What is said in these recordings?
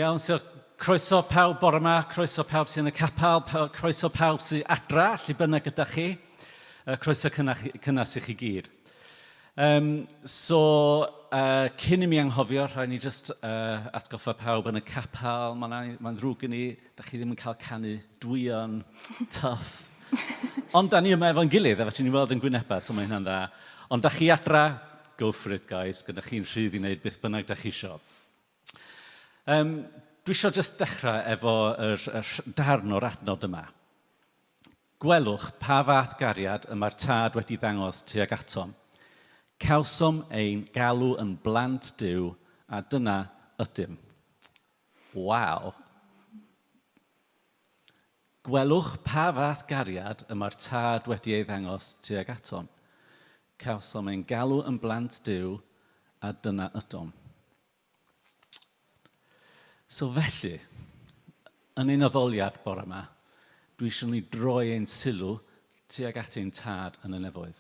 Iawn, so croeso pawb bore yma, croeso pawb sy'n y capel, croeso pawb sy'n adra, lle bynnag gyda chi. Croeso cynnas i chi gyd. So, cyn i mi anghofio, rhaid ni just atgoffa pawb yn y capel, mae'n ma ddrwg gen i, da chi ddim yn cael canu, dwi yn tough. Ond da ni yma efo'n gilydd, a fedrwn ni weld yn gwynebau, so mae hynna'n dda. Ond da chi adra, go for it guys, gyda chi'n rhydd i wneud beth bynnag da chi isio. Dwi eisiau jyst dechrau efo yr darn o'r adnod yma. Gwelwch pa fath gariad y mae'r Tad wedi ddangos tuag atom. Cawsom ein galw yn blant Duw, a dyna ydym. Waw! Gwelwch pa fath gariad y mae'r Tad wedi ei ddangos tuag atom. Cawsom ein galw yn blant Duw, a dyna ydom. So felly, yn ein addoliad bore yma, dwi eisiau ni droi ein sylw tuag at ein Tad yn y nefoedd,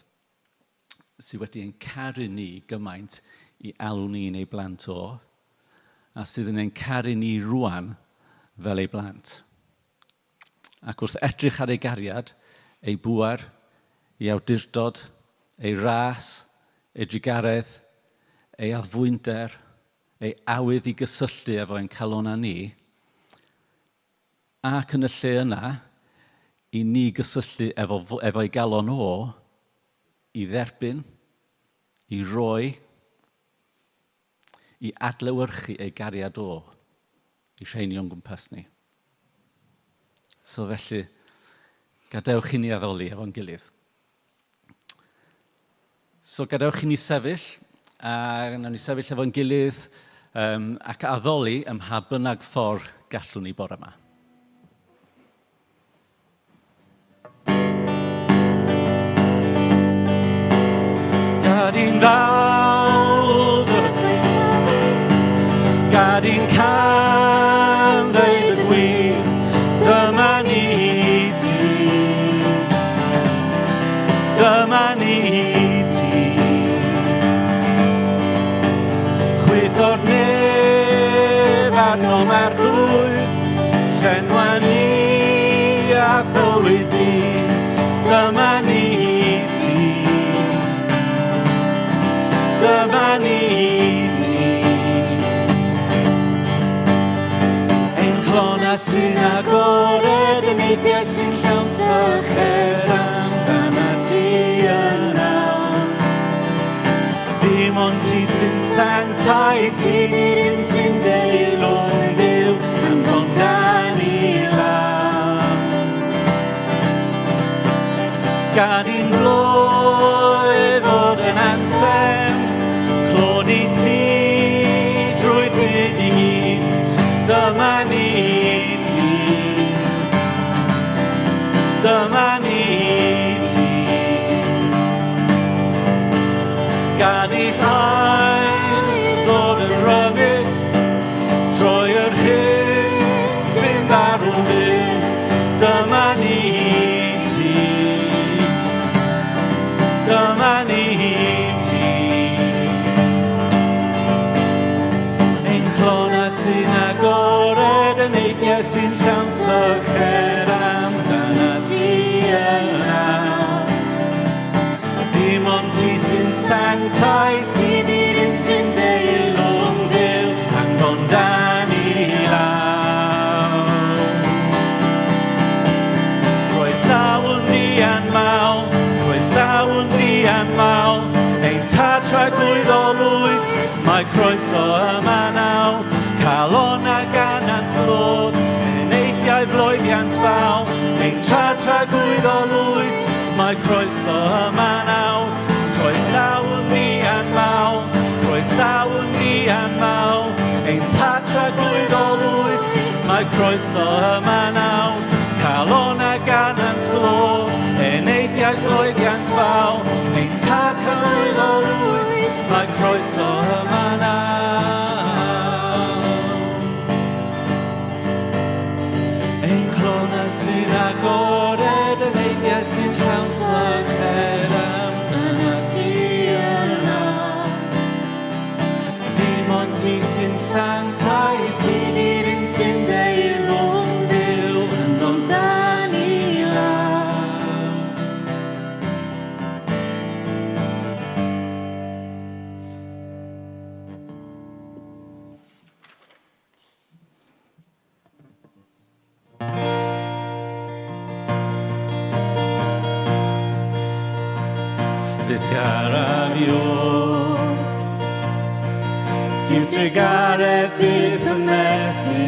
sydd wedi ein caru ni gymaint i alw ni'n ei blant o, a sydd yn ein caru ni rwan fel ei blant. Ac wrth edrych ar ei gariad, ei bŵer, ei awdurdod, ei ras, ei drugaredd, ei addfwynder, ei awydd i gysylltu efo ein calonnau ni, ac yn y lle yna, i ni gysylltu efo, efo'i galon o, i dderbyn, i roi, i adlewyrchu ei gariad o i rheini o'n gwmpas ni. So felly, gadewch i ni addoli efo'n gilydd. So gadewch i ni sefyll, a wnawn ni sefyll efo'n gilydd ac addoli ym mha bynnag ffordd gallwn ni bore yma. Gad i'n ddal dy Gad i'n can ddeud y gwir, dyma ni ti. Dyma ni ti. Chwyth o'r nef arnom arglwydd, Llenwa ni a thywyd di, dyma ni ti. Dyma ni ti. Ein clona sy'n agored, yn eidiau sy'n llawn syched, amdana ti yna. Dim ond ti sy'n sanctaidd, ti di'r un sy'n deilwng Dduw, anfon dan i law. Gad i'n blwydd fod yn anthem, clod i ti drwy'r byd i gyd, dyma ni ti. Dyma ni ti. Gan i ddain ddod yn rymus, troi yr hyn sy'n farw'n fyw, dyma ni ti. Dyma ni ti. Ein clona sy'n agored, yn eidiau sy'n llawn syched amdana ti yna. Dim ond ti sy'n sanctaidd, ti di'r un sy'n deilwng Dduw, anfon dan i law. Croesawn di a'n mawl, croesawn di a'n mawl, ein tad tragwyddol wyt, mae croeso yma nawr, calon a ganant glod, eneidiau floeddiant fawl, ein tad tragwyddol wyt, Mae croeso yma nawr, croesawn ni a'n mawl, croesawn ni a'n mawl, ein tad tragwyddol wyt, mae croeso yma nawr, calon a ganant glo, eneidiau gloeddiant fawl, ein tad tragwyddol wyt, mae croeso yma nawr. Ein clonau sy'n agored, yn eidiau sy'n llawn syched amdana ti yna. Dim ond ti sy'n sanctaidd, ti di'r un Byth garaf i ôl. Dyw trugaredd byth yn methu,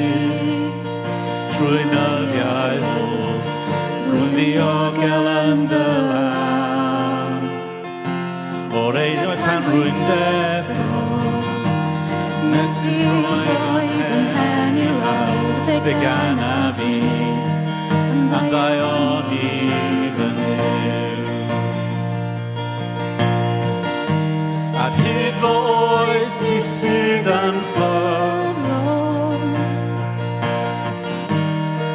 trwy nyddiau oll, rwy'n ddiogel yn dy law. O'r eiddo pan rwy'n deffro, nes i roi fy mhen i lawr, fe ganaf i, am ddaioni fy Nuw. Ar hyd fy oes ti sydd yn ffyddlon,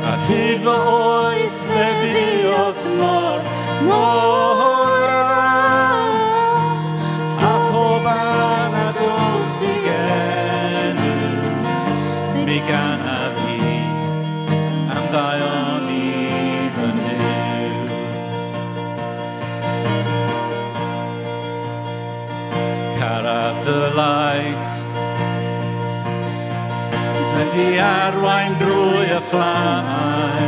Ar hyd fy oes fe fuost mor, mor dda, A phob anadl sydd gennym, mi ganaf i am ddaioni fy Nuw. Caraf dy lais, Wedi arwain drwy y fflamau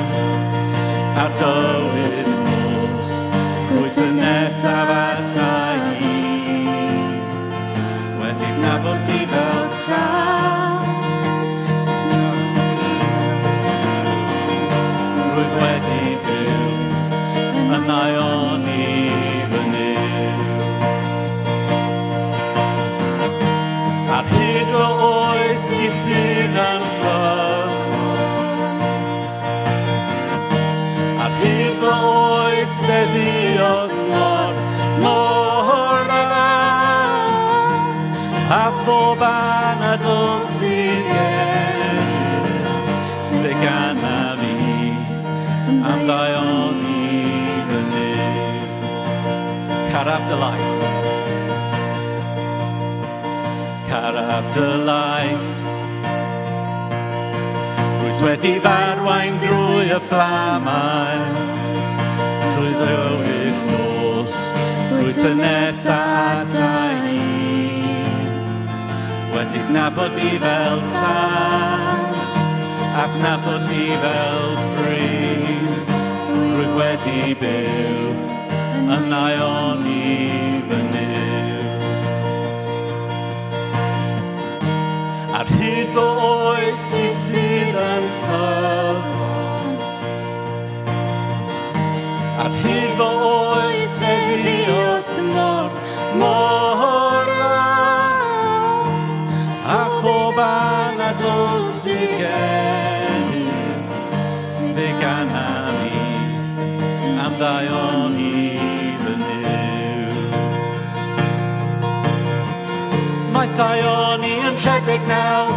a'r dywyll nos, rwyt yn nesaf ata i. Wedi nabod di fel tad, rwyf wedi byw yn naioni fy Nuw. Ar hyd fy oes ti sydd yn ffyddlon, Ar hyd fy oes fe fuost mor, mor dda, A phob anadl sydd gennyf, fe ganaf i am ddaioni fy Nuw. Caraf dy lais. Caraf dy lais. Rwyt wedi f'arwain drwy y fflamau, trwy ddywyll nos, rwyt yn nesa ata i. Wedi'th nabod di fel tad, a'th nabod di fel ffrind, rwyf wedi byw yn naioni fy Nuw. Ar hyd fy oes ti sydd yn ffyddlon, Ar hyd fy oes fe fuost mor, mor dda, A phob anadl sydd gennyf, fe ganaf i am ddaioni fy Nuw. Mae ddaioni yn rhedeg nawr,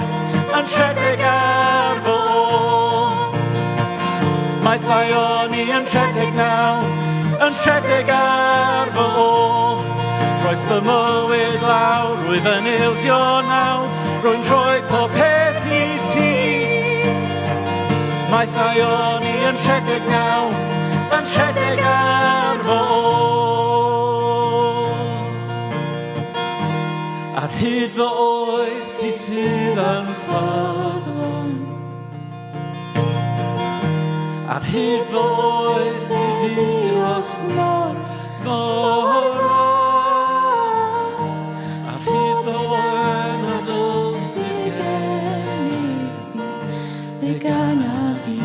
yn rhedeg ar fy ôl. Mae ddaioni yn rhedeg nawr, yn rhedeg ar fy ôl. Rhoes fy mywyd lawr, rwyf yn ildio nawr, rwy'n rhoi pob peth i ti. Mae ddaioni yn rhedeg nawr, yn rhedeg ar fy ôl. Ar hyd fy oes ti sydd yn ffyddlon, Ar hyd fy oes mi fuost mor, mor dda, Ar hyd fy anadl sydd gen i, Fe ganaf i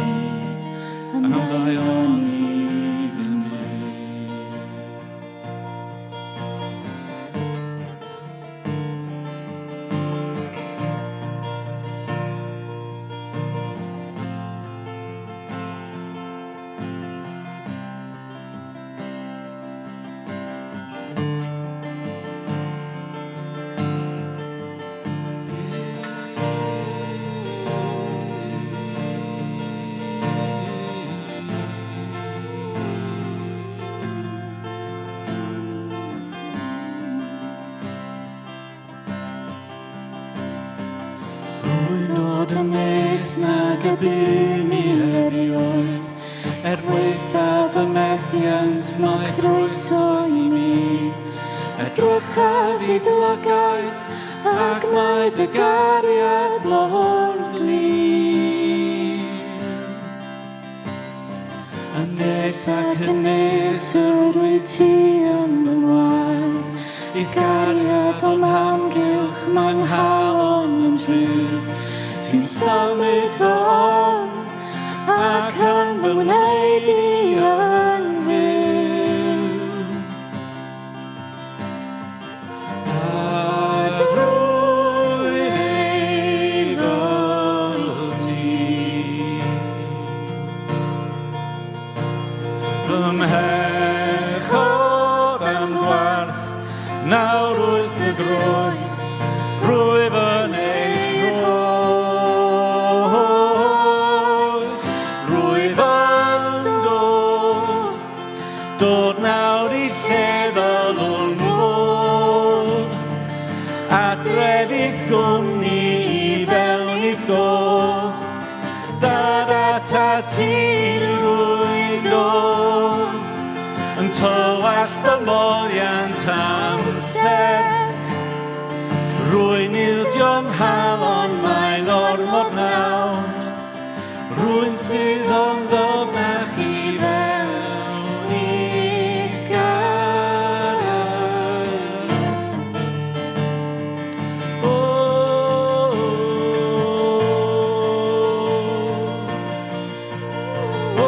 am am ddaioni ddaioni fy Nuw. Rwy'n dod yn nes nag y bu mi erioed, er gwaethaf y methiant mae croeso i mi. Edrychaf i dy lygaid, ac mae dy gariad mor glir. Yn nes ac yn nes yr wyt ti yn fy ngwaed. I'th Gariad o'm hamgylch, mae 'nghalon yn rhydd. Ti'n symud fy ofn ac yn fy ngwneud i yn fyw. Dad rwy'n eiddo i ti. Fy mhechod a'm gwarth, nawr wrth y groes, rwyf yn ei rhoi. Rwyf yn dod, dod nawr i lle ddylwn fod, adref i'th gwmni i fewn i'th go. Dad atat ti rwy'n dod, yn tywallt fy moliant amser. Rwy'n ildio 'nghalon, mae'n ormod nawr. Rwy'n sydd o'n ddyfnach i fewn i'th gariad. O, o, o,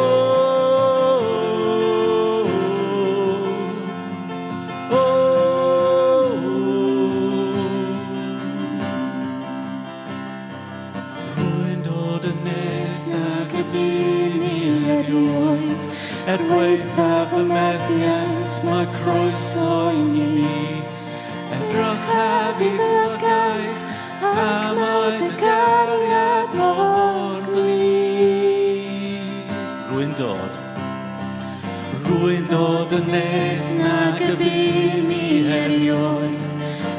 Rwy'n dod yn nes ag y bu mi erioed. Er gwaethaf fy methiant, mae croeso i mi. Edrychaf i lygaid, a mae dy gariad mor glir. Rwy'n dod. Rwy'n dod yn nes nag y bu mi erioed.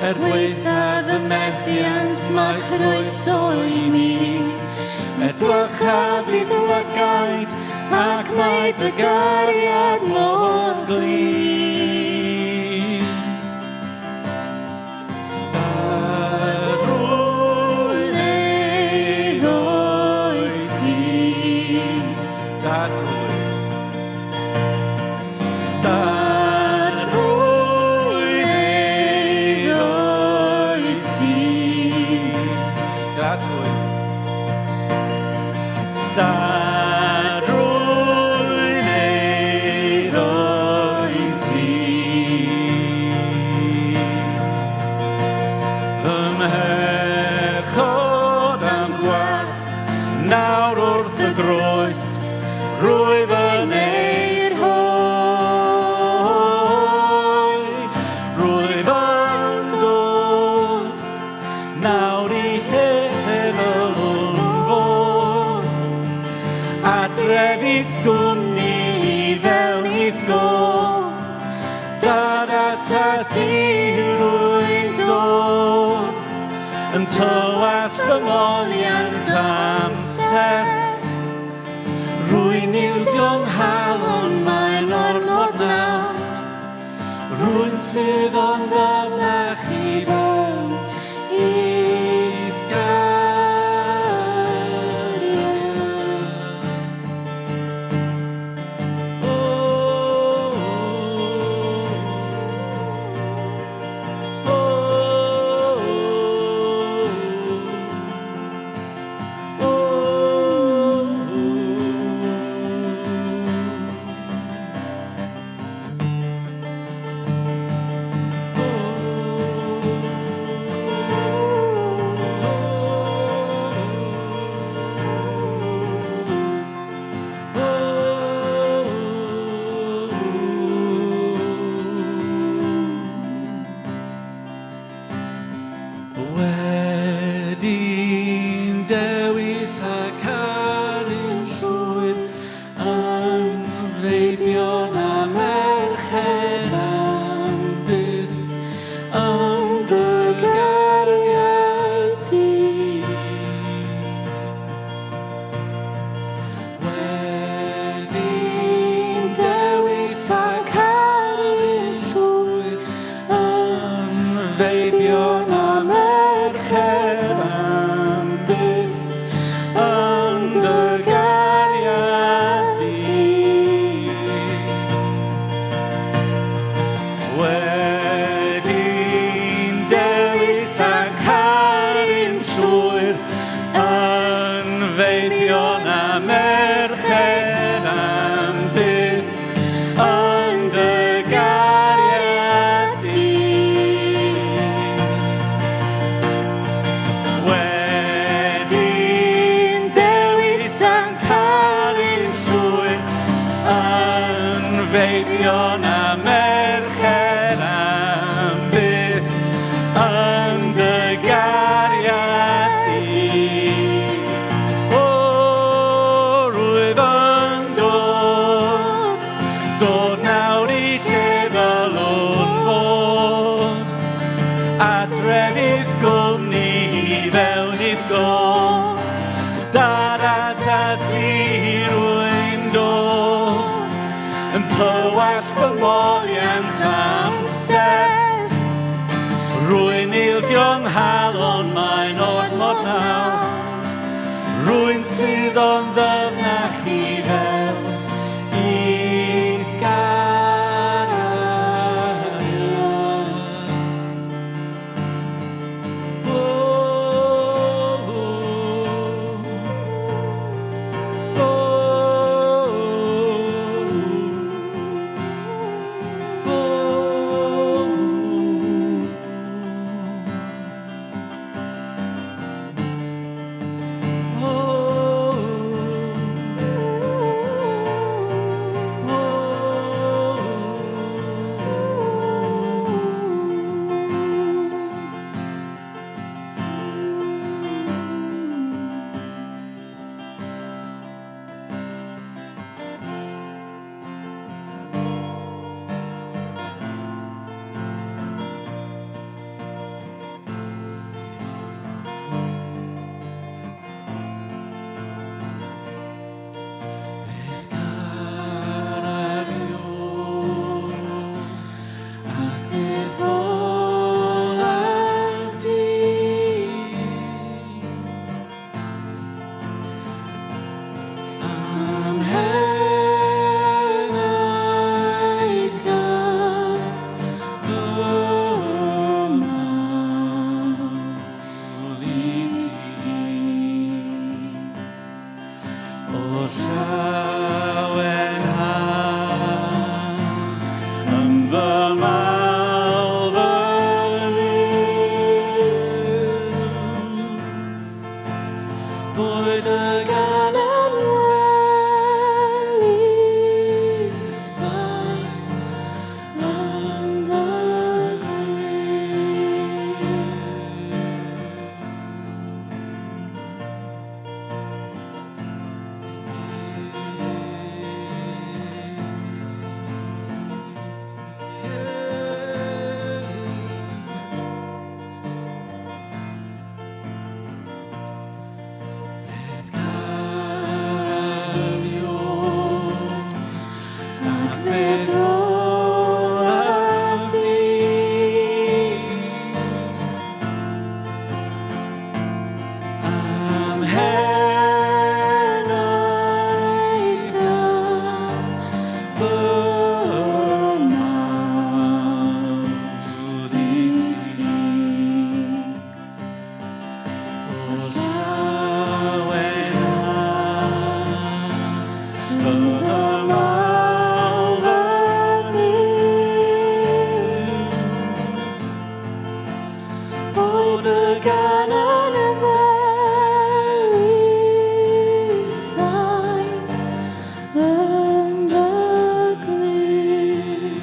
Er gwaethaf fy methiant, mae croeso i mi. Edrychaf i lygaid, ac mae dy gariad mor glir. Dad rwy'n Eiddo i ti. Dad rwy'n. Dad rwy'n Eiddo i ti. Dad rwy'n. Dad rwy'n eiddo i ti. Fy mhechod a'm gwarth, nawr wrth y groes, rwyf yn ei rhoi. Rwyf yn dod, nawr i lle lle ddylwn fod. Adref i'th gwmni i fewn i'th go. Dad atat ti rwy'n dod, yn tywallt fy moliant amser. Rwy'n ildio 'nghalon, mae'n ormod nawr. Rwy'n sydd o'n ddyfnach i fewn i'th gariad. O, o, o, o. Feibion a merched am byth yn dy gariad di. O, rwyf yn dod, dod nawr i lle ddylwn fod. Adref i'th gwmni i fewn i'th go. Dad atat ti rwy'n dod, yn tywallt fy moliant amser. Rwy'n ildio 'nghalon, mae'n ormod nawr. Rwy'n suddo'n ddyfnach i fewn i'th gariad. Oh, oh, oh, Beth garaf ac beth olaf di? Am henaid gael fy mawl i ti. O llawenhad yn fy mawl fy Nuw. Boed y gân yn Felisain yn dy glyw. Beth garaf erioed, Ac beth olaf di? Am henaid gael fy mawl i ti. O llawenhad fy mawl fy Nuw. Boed y gân yn felisain yn dy glyw.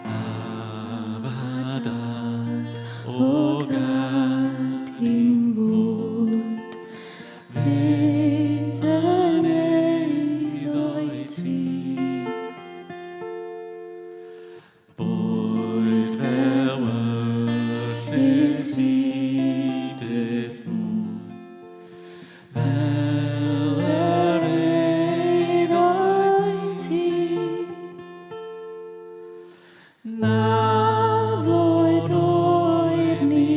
Abba Dad, o gad im fod fyth yn eiddo i ti. Boed f'ewyllys i byth mwy, fel yr eiddo i ti. Na Boed oer ni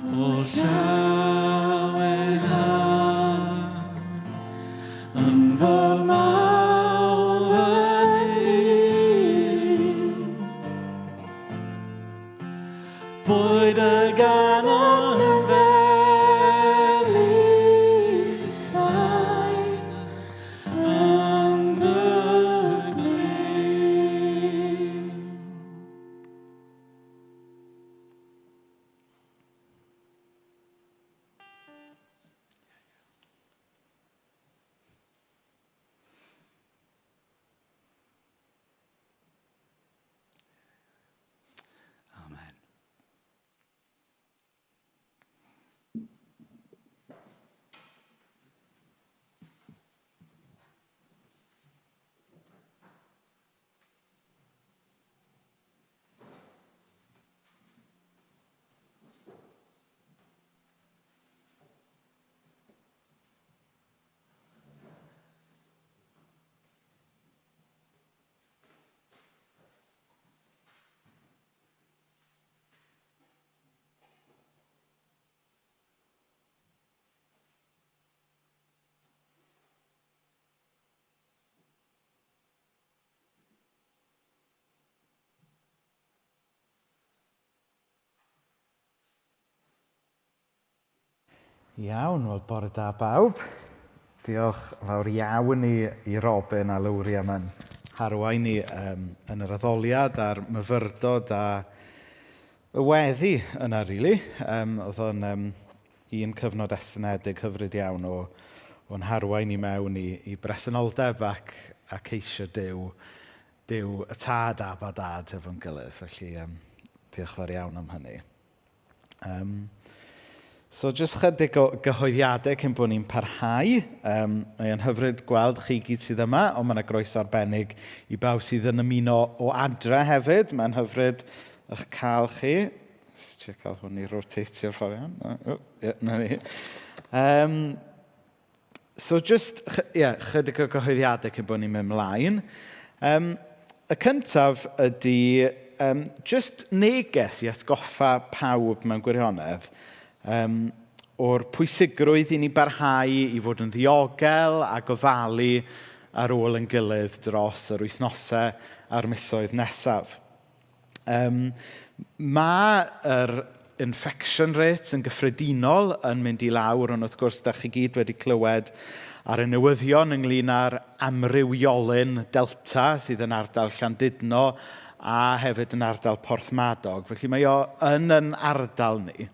O llawenha yn fy mawl fy Nuw. Boed y galon yn felys sain yn dy glyw. Amen. Iawn, wel bore da bawb. Diolch fawr iawn i, i Robin a Lowri am yn harwain ni um, yn yr addoliad a'r myfyrdod a y weddi yna, rili. Really. Um, oedd o'n um, un cyfnod estynedig hyfryd iawn o, o'n harwain i mewn i, i bresenoldeb ac, a ceisio Duw, Duw y tad a ba dad efo'n gilydd. Felly, um, diolch fawr iawn am hynny. Um, so, jyst chydig o gyhoeddiadau cyn bod ni'n parhau. Um, mae o'n hyfryd gweld chi gyd sydd yma, ond mae yna groeso arbennig i bawb sydd yn ymuno o adre hefyd. Mae'n hyfryd eich cael chi. Just trio cael hwn i rotatio'r ffordd iawn. O, ie, na ni. Um, so, just, yeah, chydig o gyhoeddiadau cyn bod ni'n mynd mlaen. Um, y cyntaf ydy um, just neges i atgoffa pawb mewn gwirionedd um, o'r pwysigrwydd i ni barhau i fod yn ddiogel a gofalu ar ôl yn gilydd dros yr wythnosau a'r misoedd nesaf. Um, mae yr infection rates yn gyffredinol yn mynd i lawr, ond wrth gwrs, da chi gyd wedi clywed ar y newyddion ynglyn â'r amrywiolyn Delta sydd yn ardal Llandudno a hefyd yn ardal Porthmadog. Felly mae o yn yn ardal ni.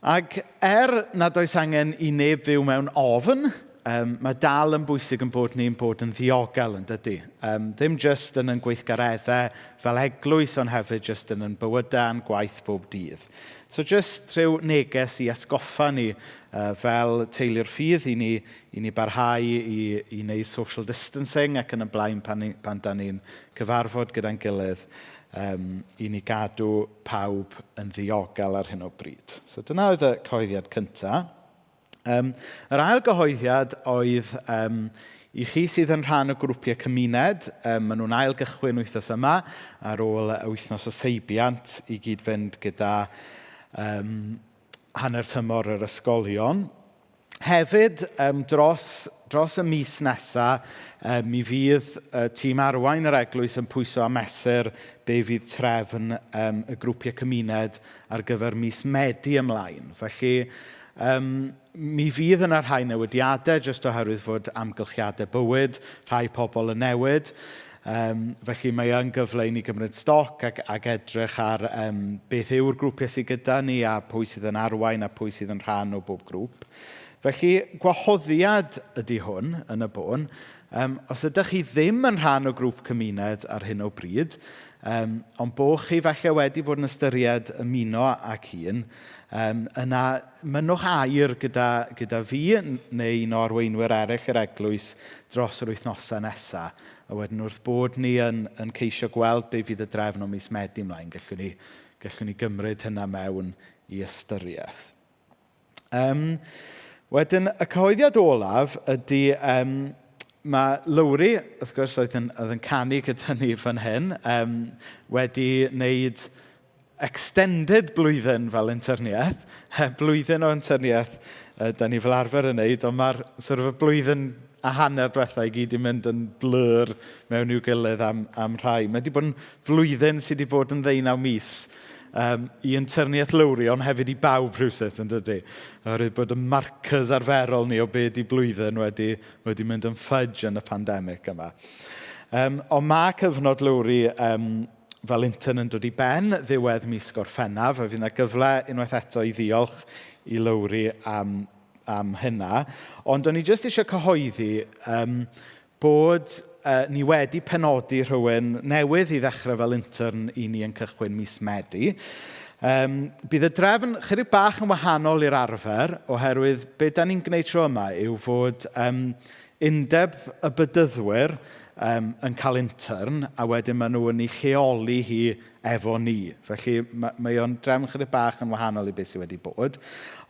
Ac er nad oes angen i neb fyw mewn ofn, um, mae dal yn bwysig yn bod ni'n bod yn ddiogel yn dydy. Um, ddim jyst yn yn gweithgareddau fel eglwys, ond hefyd jyst yn yn bywydau a'n gwaith bob dydd. So jyst rhyw neges i atgoffa ni uh, fel teulu'r ffydd i ni, i ni barhau i, i wneud social distancing ac yn y blaen pan, ni, pan da ni'n cyfarfod gyda'n gilydd um, i ni gadw pawb yn ddiogel ar hyn o bryd. So dyna oedd y cyhoeddiad cyntaf. Um, yr ail gyhoeddiad oedd um, i chi sydd yn rhan o grwpiau cymuned, um, maen nhw'n ail gychwyn wythnos yma ar ôl y wythnos o seibiant i gyd fynd gyda um, hanner tymor yr ysgolion. Hefyd, um, dros, dros y mis nesaf, um, mi fydd uh, tîm arwain yr eglwys yn pwyso a mesur be fydd trefn um, y grwpiau cymuned ar gyfer mis Medi ymlaen. Felly, um, mi fydd yna rhai newidiadau, jyst oherwydd fod amgylchiadau bywyd, rhai pobl yn newid. Um, felly mae yn gyfle i ni gymryd stoc ac, ac edrych ar um, beth yw'r grwpiau sydd gyda ni a pwy sydd yn arwain a pwy sydd yn rhan o bob grŵp. Felly gwahoddiad ydy hwn yn y bôn. Um, os ydych chi ddim yn rhan o grŵp cymuned ar hyn o bryd, um, ond bo chi falle wedi bod yn ystyried ymuno ac un, um, yna mynnwch air gyda, gyda fi neu un o arweinwyr eraill yr eglwys dros yr wythnosau nesaf. A wedyn wrth bod ni yn, yn ceisio gweld be fydd y drefn o mis Medi ymlaen, gallwn ni, gallwn ni gymryd hynna mewn i ystyriaeth. Um, wedyn, y cyhoeddiad olaf ydy, um, mae Lowri, wrth gwrs, oedd yn, oedd yn canu gyda ni fan hyn, um, wedi wneud extended blwyddyn fel interniaeth, blwyddyn o interniaeth da ni fel arfer yn neud, ond mae'r sort of y blwyddyn a hanner diwetha i gyd i mynd yn blur mewn i'w gilydd am rhai. Mae wedi bod yn flwyddyn sydd wedi bod yn ddeunaw mis i interniaeth Lowri, ond hefyd i bawb rhywsut, yn dydy. Oherwydd bod y markers arferol ni o be di blwyddyn wedi mynd yn fudge yn y pandemig yma. Ond mae cyfnod Lowri fel intern yn dod i ben ddiwedd mis Gorffennaf, a fydd yna gyfle unwaith eto i ddiolch i Lowri am hynna. Ond o'n i jyst eisiau cyhoeddi bod ni wedi penodi rhywun newydd i ddechrau fel intern i ni yn cychwyn mis Medi. Bydd y drefn chydig bach yn wahanol i'r arfer, oherwydd be da ni'n gwneud tro yma yw fod Undeb y Bedyddwyr yn cael intern, a wedyn maen nhw yn ei lleoli hi efo ni. Felly mae o'n drefn chydig bach yn wahanol i beth sydd wedi bod.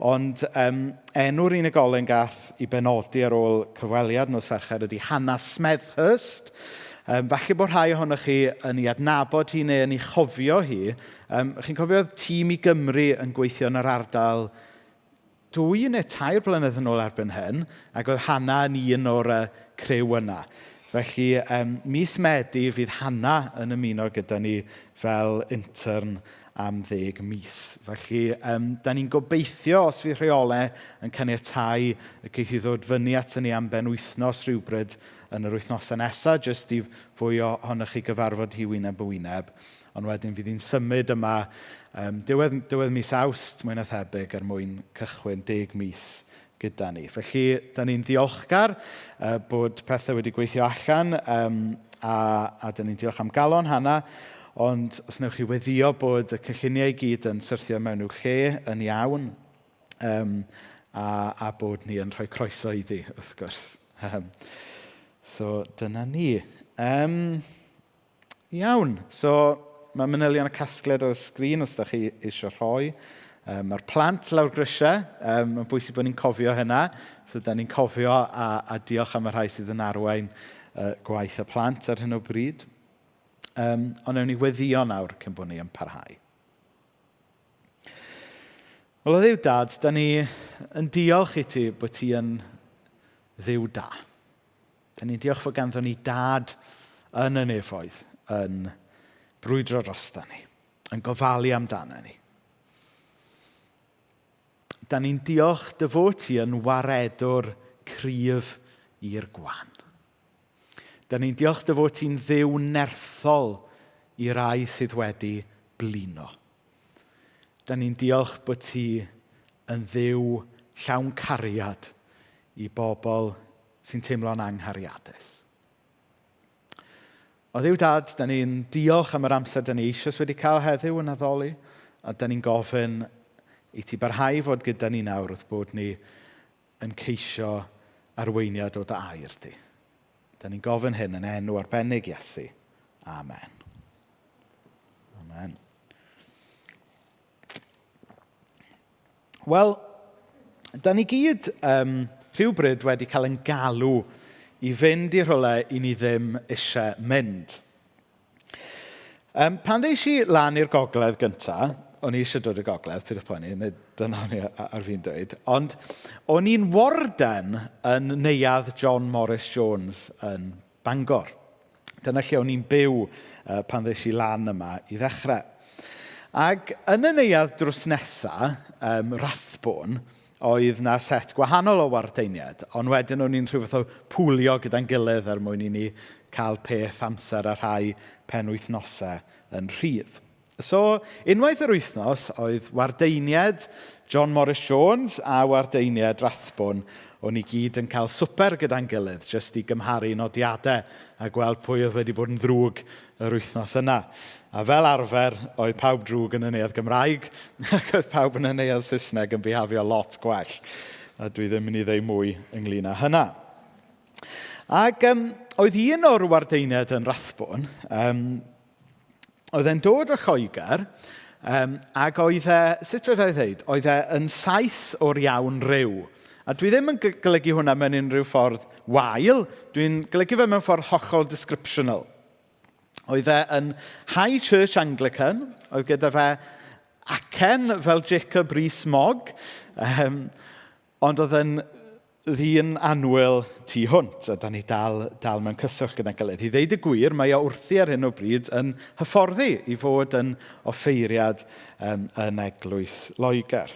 Ond enw'r unigolyn gath i benodi ar ôl cyfweliad nos Fercher ydy Hannah Smethurst. Falle bod rhai ohonoch chi yn ei adnabod hi neu yn ei chofio hi. Chi'n cofio oedd tîm i Gymru yn gweithio yn yr ardal 2 neu 3 blynedd yn ôl erbyn hyn, ac oedd Hannah yn un o'r criw yna. Felly, mis Medi fydd Hannah yn ymuno gyda ni fel intern am 10 mis. Felly, da ni'n gobeithio, os fydd rheolau yn caniatáu, y geith hi ddod fyny at ni am benwythnos rhywbryd yn yr wythnosau nesaf, jyst i fwy ohonoch chi gyfarfod hi wyneb y wyneb. Ond wedyn fydd hi'n symud yma diwedd mis Awst, mwy na thebyg, er mwyn cychwyn 10 mis gyda ni. Felly, da ni'n ddiolchgar bod pethau wedi gweithio allan, a da ni'n diolch am galon Hannah, ond os wnewch chi weddio bod y cynlluniau i gyd yn syrthio mewn i'w lle yn iawn, a bod ni yn rhoi croeso iddi, wrth gwrs. So, dyna ni. Iawn, so mae manylion y casgliad ar y sgrin os da chi eisiau rhoi. Mae'r plant lawr grisiau, mae'n bwysig bod ni'n cofio hynna. So da ni'n cofio a diolch am y rhai sydd yn arwain gwaith y plant ar hyn o bryd. Ond newn ni weddio nawr cyn bod ni yn parhau. Wel, o Dduw Dad, da ni yn diolch i ti bod ti yn Dduw da. Da ni'n diolch fod ganddo ni Dad yn y nefoedd yn brwydro drosta ni, yn gofalu amdano ni. Da ni'n diolch dy fod ti yn waredwr cryf i'r gwan. Da ni'n diolch dy fod ti'n Dduw nerthol i rai sydd wedi blino. Da ni'n diolch bod ti yn Dduw llawn cariad i bobl sy'n teimlo'n anghariadus. O Dduw Dad, da ni'n diolch am yr amser da ni eisoes wedi cael heddiw yn addoli, a da ni'n gofyn i ti barhau fod gyda ni nawr wrth bod ni yn ceisio arweiniad o dy air di. Da ni'n gofyn hyn yn enw arbennig Iesu. Amen. Amen. Wel, da ni gyd rhywbryd wedi cael ein galw i fynd i rhywle i ni ddim eisiau mynd. Pan ddeis i lan i'r gogledd gynta, o'n i eisiau dod i'r gogledd, peidiwch poeni, neu dyna o'n i ar fin dweud, ond o'n i'n warden yn neuadd John Morris Jones yn Bangor. Dyna lle o'n i'n byw pan ddes i lan yma i ddechrau. Ac yn y neuadd drws nesa, Rathbone, oedd na set gwahanol o wardeiniaid, ond wedyn o'n i'n rhyw fath o pwlio gyda'n gilydd er mwyn i ni cael peth amser a rhai penwythnosau yn rhydd. So, unwaith yr wythnos oedd wardeiniaid John Morris Jones a wardeiniaid Rathbone, o'n i gyd yn cael swper gyda'n gilydd, jyst i gymharu nodiadau a gweld pwy oedd wedi bod yn ddrwg yr wythnos yna. A fel arfer, oedd pawb drwg yn y neuadd Gymraeg, ac oedd pawb yn y neuadd Saesneg yn bihafio lot gwell. A dwi ddim yn mynd i ddeud mwy ynglyn â hynna. Ac oedd un o'r wardeiniaid yn Rathbone, oedd e'n dod o Lloegr, ac oedd e, sut fedra i ddeud, oedd e yn Sais o'r iawn ryw. A dwi ddim yn golygu hwnna mewn unrhyw ffordd wael, dwi'n golygu fe mewn ffordd hollol descriptional. Oedd e yn High Church Anglican, oedd gyda fe acen fel Jacob Rees-Mogg, ond oedd yn ddyn annwyl tu hwnt, a da ni dal, dal mewn cyswllt gyda'n gilydd. I ddeud y gwir, mae o wrthi ar hyn o bryd yn hyfforddi i fod yn offeiriad yn Eglwys Loegr.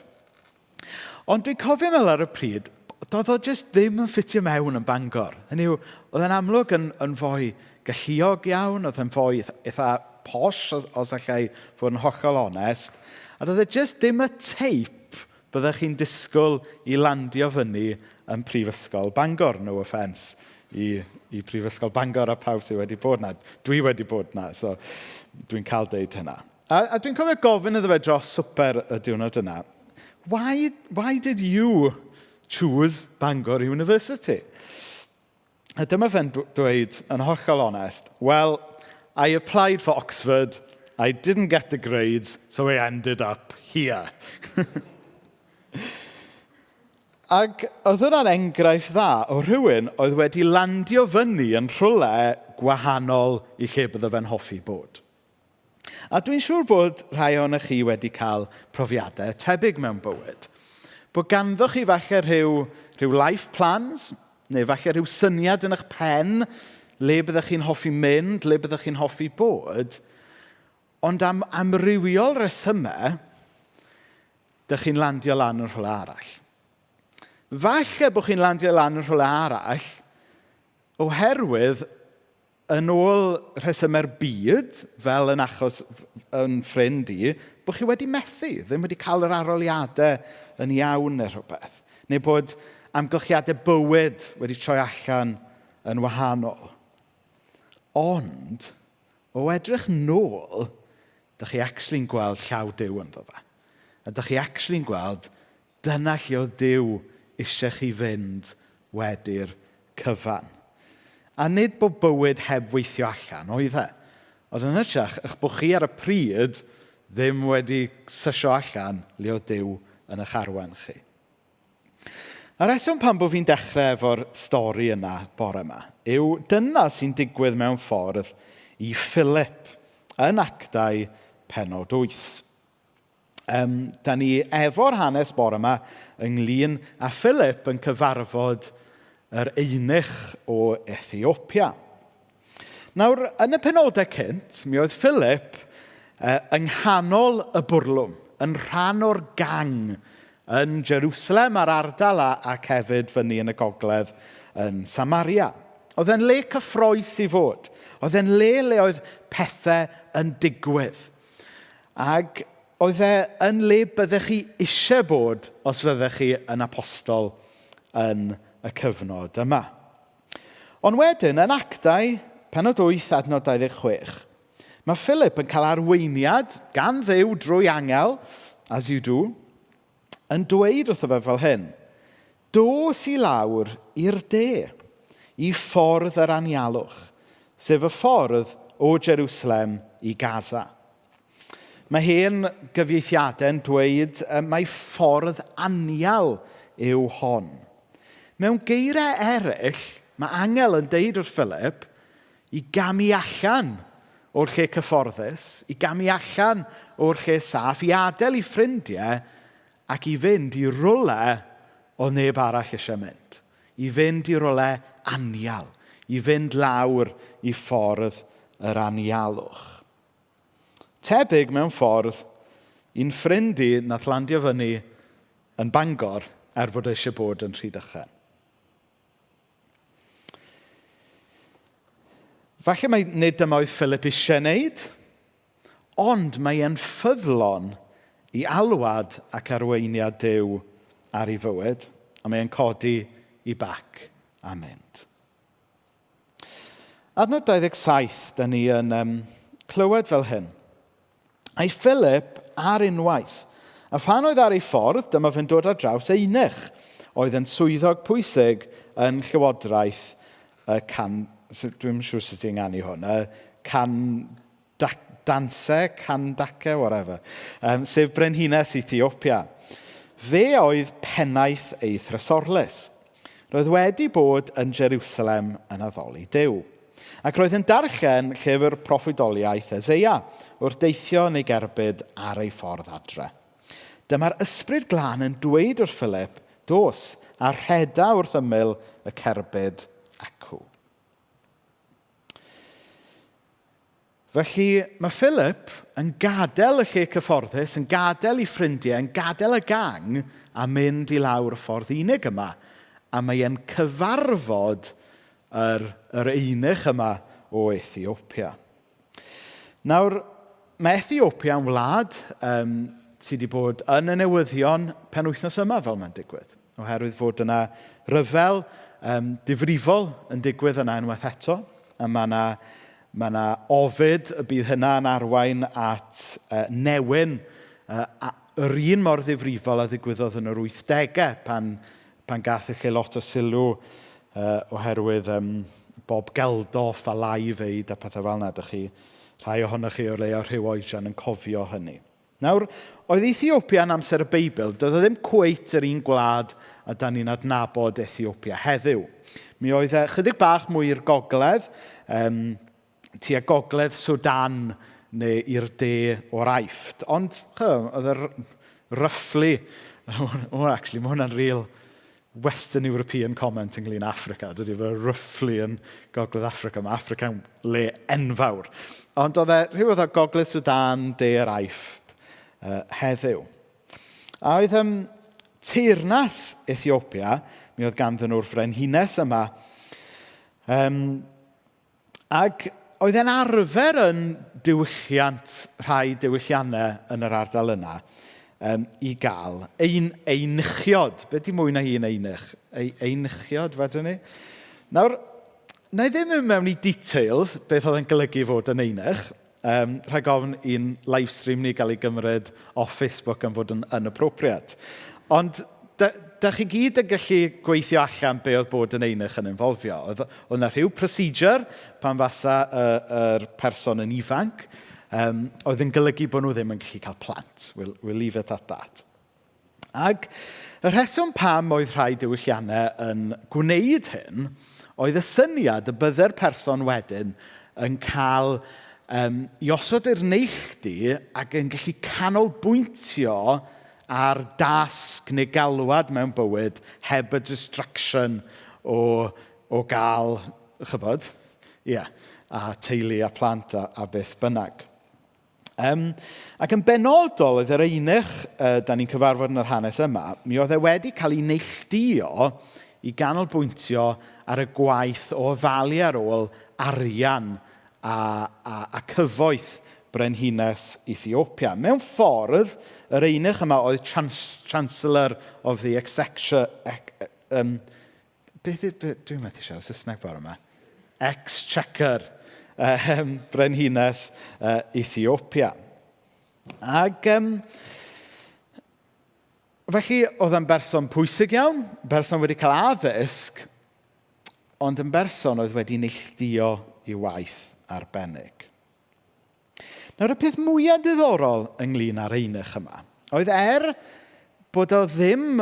Ond dwi'n cofio meddwl ar y pryd, doedd o jyst ddim yn ffitio mewn yn Bangor. Hynny yw, oedd e'n amlwg yn, yn foi galluog iawn, oedd e'n foi eitha posh, os, os allai fod yn hollol onest. A doedd e jyst ddim y teip byddech chi'n disgwyl i landio fyny yn Prifysgol Bangor. No offence i, i Prifysgol Bangor a pawb sydd wedi bod na. Dwi wedi bod na, so dwi'n cael deud hynna. A, a dwi'n cofio gofyn iddo fe dros swper y diwrnod yna, why, why did you choose Bangor University? A dyma fe'n dweud, yn hollol onest, well, I applied for Oxford, I didn't get the grades, so I ended up here. Ac oedd hwnna'n enghraifft dda o rhywun oedd wedi landio fyny yn rhywle gwahanol i lle bydde fe'n hoffi bod. A dwi'n siŵr bod rhai ohonoch chi wedi cael profiadau tebyg mewn bywyd. Bod ganddo chi falle rhyw, rhyw life plans, neu falle rhyw syniad yn eich pen le byddech chi'n hoffi mynd, le byddech chi'n hoffi bod, ond am amrywiol resymau, dych chi'n landio lan yn rhywle arall. Falle bod chi'n landio lan yn rhywle arall oherwydd yn ôl rhesymau'r byd, fel yn achos yn ffrind i, bod chi wedi methu, ddim wedi cael yr aroliadau yn iawn neu rhywbeth. Neu bod amgylchiadau bywyd wedi troi allan yn wahanol. Ond, o edrych nôl, dych chi actually'n gweld llaw Duw ynddo fe. A dych chi actually'n gweld dyna lle oedd Duw eisiau chi fynd wedi'r cyfan. A nid bod bywyd heb weithio allan, oedd e. Ond yn hytrach, eich bod chi ar y pryd ddim wedi sysio allan le oedd Duw yn eich arwain chi. A reswm pam bod fi'n dechrau efo'r stori yna bore yma yw dyna sy'n digwydd mewn ffordd i Philip yn Actau penod 8. Um, da ni efo'r hanes bore yma ynglyn â Philip yn cyfarfod yr eunuch o Ethiopia. Nawr, yn y penodau cynt, mi oedd Philip yng nghanol y bwrlwm, yn rhan o'r gang yn Jerusalem a'r ardal a, ac hefyd fyny yn y gogledd yn Samaria. Oedd e'n le cyffroes i fod. Oedd e'n le le oedd pethau yn digwydd. Ac oedd e yn le byddech chi eisiau bod os fyddech chi yn apostol yn y cyfnod yma. Ond wedyn, yn Actau, penod 8, adnod 26, mae Philip yn cael arweiniad gan Dduw drwy angel, as you do, yn dweud wrtho fe fel hyn, Dos i lawr i'r de, i ffordd yr anialwch, sef y ffordd o Jerusalem i Gaza. Mae hen gyfieithiadau'n dweud mai ffordd anial yw hon. Mewn geiriau eraill, mae angel yn deud wrth Philip i gamu allan o'r lle cyfforddus, i gamu allan o'r lle saff, i adael i ffrindiau ac i fynd i rwle oedd neb arall eisiau mynd. I fynd i rwle anial, i fynd lawr i ffordd yr anialwch. Tebyg mewn ffordd i'n ffrind i nath landio fyny yn Bangor er bod eisiau bod yn Rhydychen. Falle mai nid dyma oedd Philip eisiau wneud, ond mae e'n ffyddlon i alwad ac arweiniad Duw ar ei fywyd, a mae e'n codi i bac a mynd. Adnod 27, da ni yn um, clywed fel hyn. A'i Philip ar unwaith, a phan oedd ar ei ffordd, dyma fe'n dod ar draws eunuch, oedd yn swyddog pwysig yn llywodraeth y can... Dwi'n siŵr sut i'n nganu hwn. Y can... Danse, Candake, whatever. Um, sef brenhines Ethiopia. Fe oedd pennaeth ei thrysorlys. Roedd wedi bod yn Jerusalem yn addoli Duw. Ac roedd yn darllen llyfr proffwydoliaeth Eseia wrth deithio yn ei gerbyd ar ei ffordd adre. Dyma'r Ysbryd Glân yn dweud wrth Philip, Dos, a rheda wrth ymyl y cerbyd acw. Felly mae Philip yn gadael y lle cyfforddus, yn gadael ei ffrindiau, yn gadael y gang a mynd i lawr y ffordd unig yma. A mae e'n cyfarfod yr, yr eunuch yma o Ethiopia. Nawr, mae Ethiopia yn wlad um, sydd wedi bod yn y newyddion penwythnos yma fel mae'n digwydd, oherwydd fod yna ryfel um, difrifol yn digwydd yna unwaith eto, a mae yna mae yna ofid y bydd hynna yn arwain at uh, newyn uh, a, yr un mor ddifrifol a ddigwyddodd yn yr 80au pan, pan gath y lle lot o sylw uh, oherwydd um, Bob Geldof a Live Aid a pethau fel yna. Dych chi, rhai ohonoch chi o'r leia rhyw oedran yn cofio hynny. Nawr, oedd Ethiopia yn amser y Beibl, doedd o ddim cweit yr un gwlad a dan ni'n adnabod Ethiopia heddiw. Mi oedd e chydig bach mwy i'r gogledd, um, tua gogledd Sudan neu i'r de o'r Aifft. Ond, chymod, oedd e roughly, oh, actually, mae hwnna'n real Western European comment ynglyn â Affrica. Dydy fe roughly yn Gogledd Affrica. Mae Affrica'n le enfawr. Ond oedd e rhyw fath o Gogledd Sudan, De yr Aifft heddiw. A oedd um, teyrnas Ethiopia, mi oedd ganddyn nhw'r frenhines yma, um, ac oedd e'n arfer yn diwylliant rhai diwylliannau yn yr ardal yna um, i gael ein, einychiod. Be di mwy na un einych? Ei, einychiod, wedyn ni? Nawr, na i ddim mynd mewn i details beth oedd yn golygu fod yn einych. Um, rhag ofn i'n live stream ni gael ei gymryd off Facebook am fod yn inappropriate. Ond da, da chi gyd yn gallu gweithio allan be oedd bod yn einych yn involfio. Oedd, oedd yna rhyw procedure pan fasa yr person yn ifanc, um, oedd yn golygu bod nhw ddim yn gallu cael plant. We'll, we'll leave it at that. Ac y rheswm pam oedd rhai diwylliannau yn gwneud hyn oedd y syniad y bydde'r person wedyn yn cael um, i osod i'r neilltu ac yn gallu canolbwyntio ar dasg neu galwad mewn bywyd heb y distraction o, o gael, chybod, ie, yeah, a teulu a plant a, a beth bynnag. Um, ac yn benodol, oedd yr eunuch uh, da ni'n cyfarfod yn yr hanes yma, mi oedd e wedi cael ei neilltuo i ganolbwyntio ar y gwaith o ofalu ar ôl arian a, a, a cyfoeth brenhines Ethiopia. Mewn ffordd, yr eunuch yma oedd trans Chancellor of the Exchequer... Um, beth, beth, dwi'n methu siarad Saesneg bore yma. Exchequer, um, brenhines uh, Ethiopia. Ac um, felly oedd e'n berson pwysig iawn, berson wedi cael addysg, ond yn berson oedd wedi neilltuo i waith arbennig. Nawr, y peth mwyaf diddorol ynglyn â'r eunuch yma oedd er bod o ddim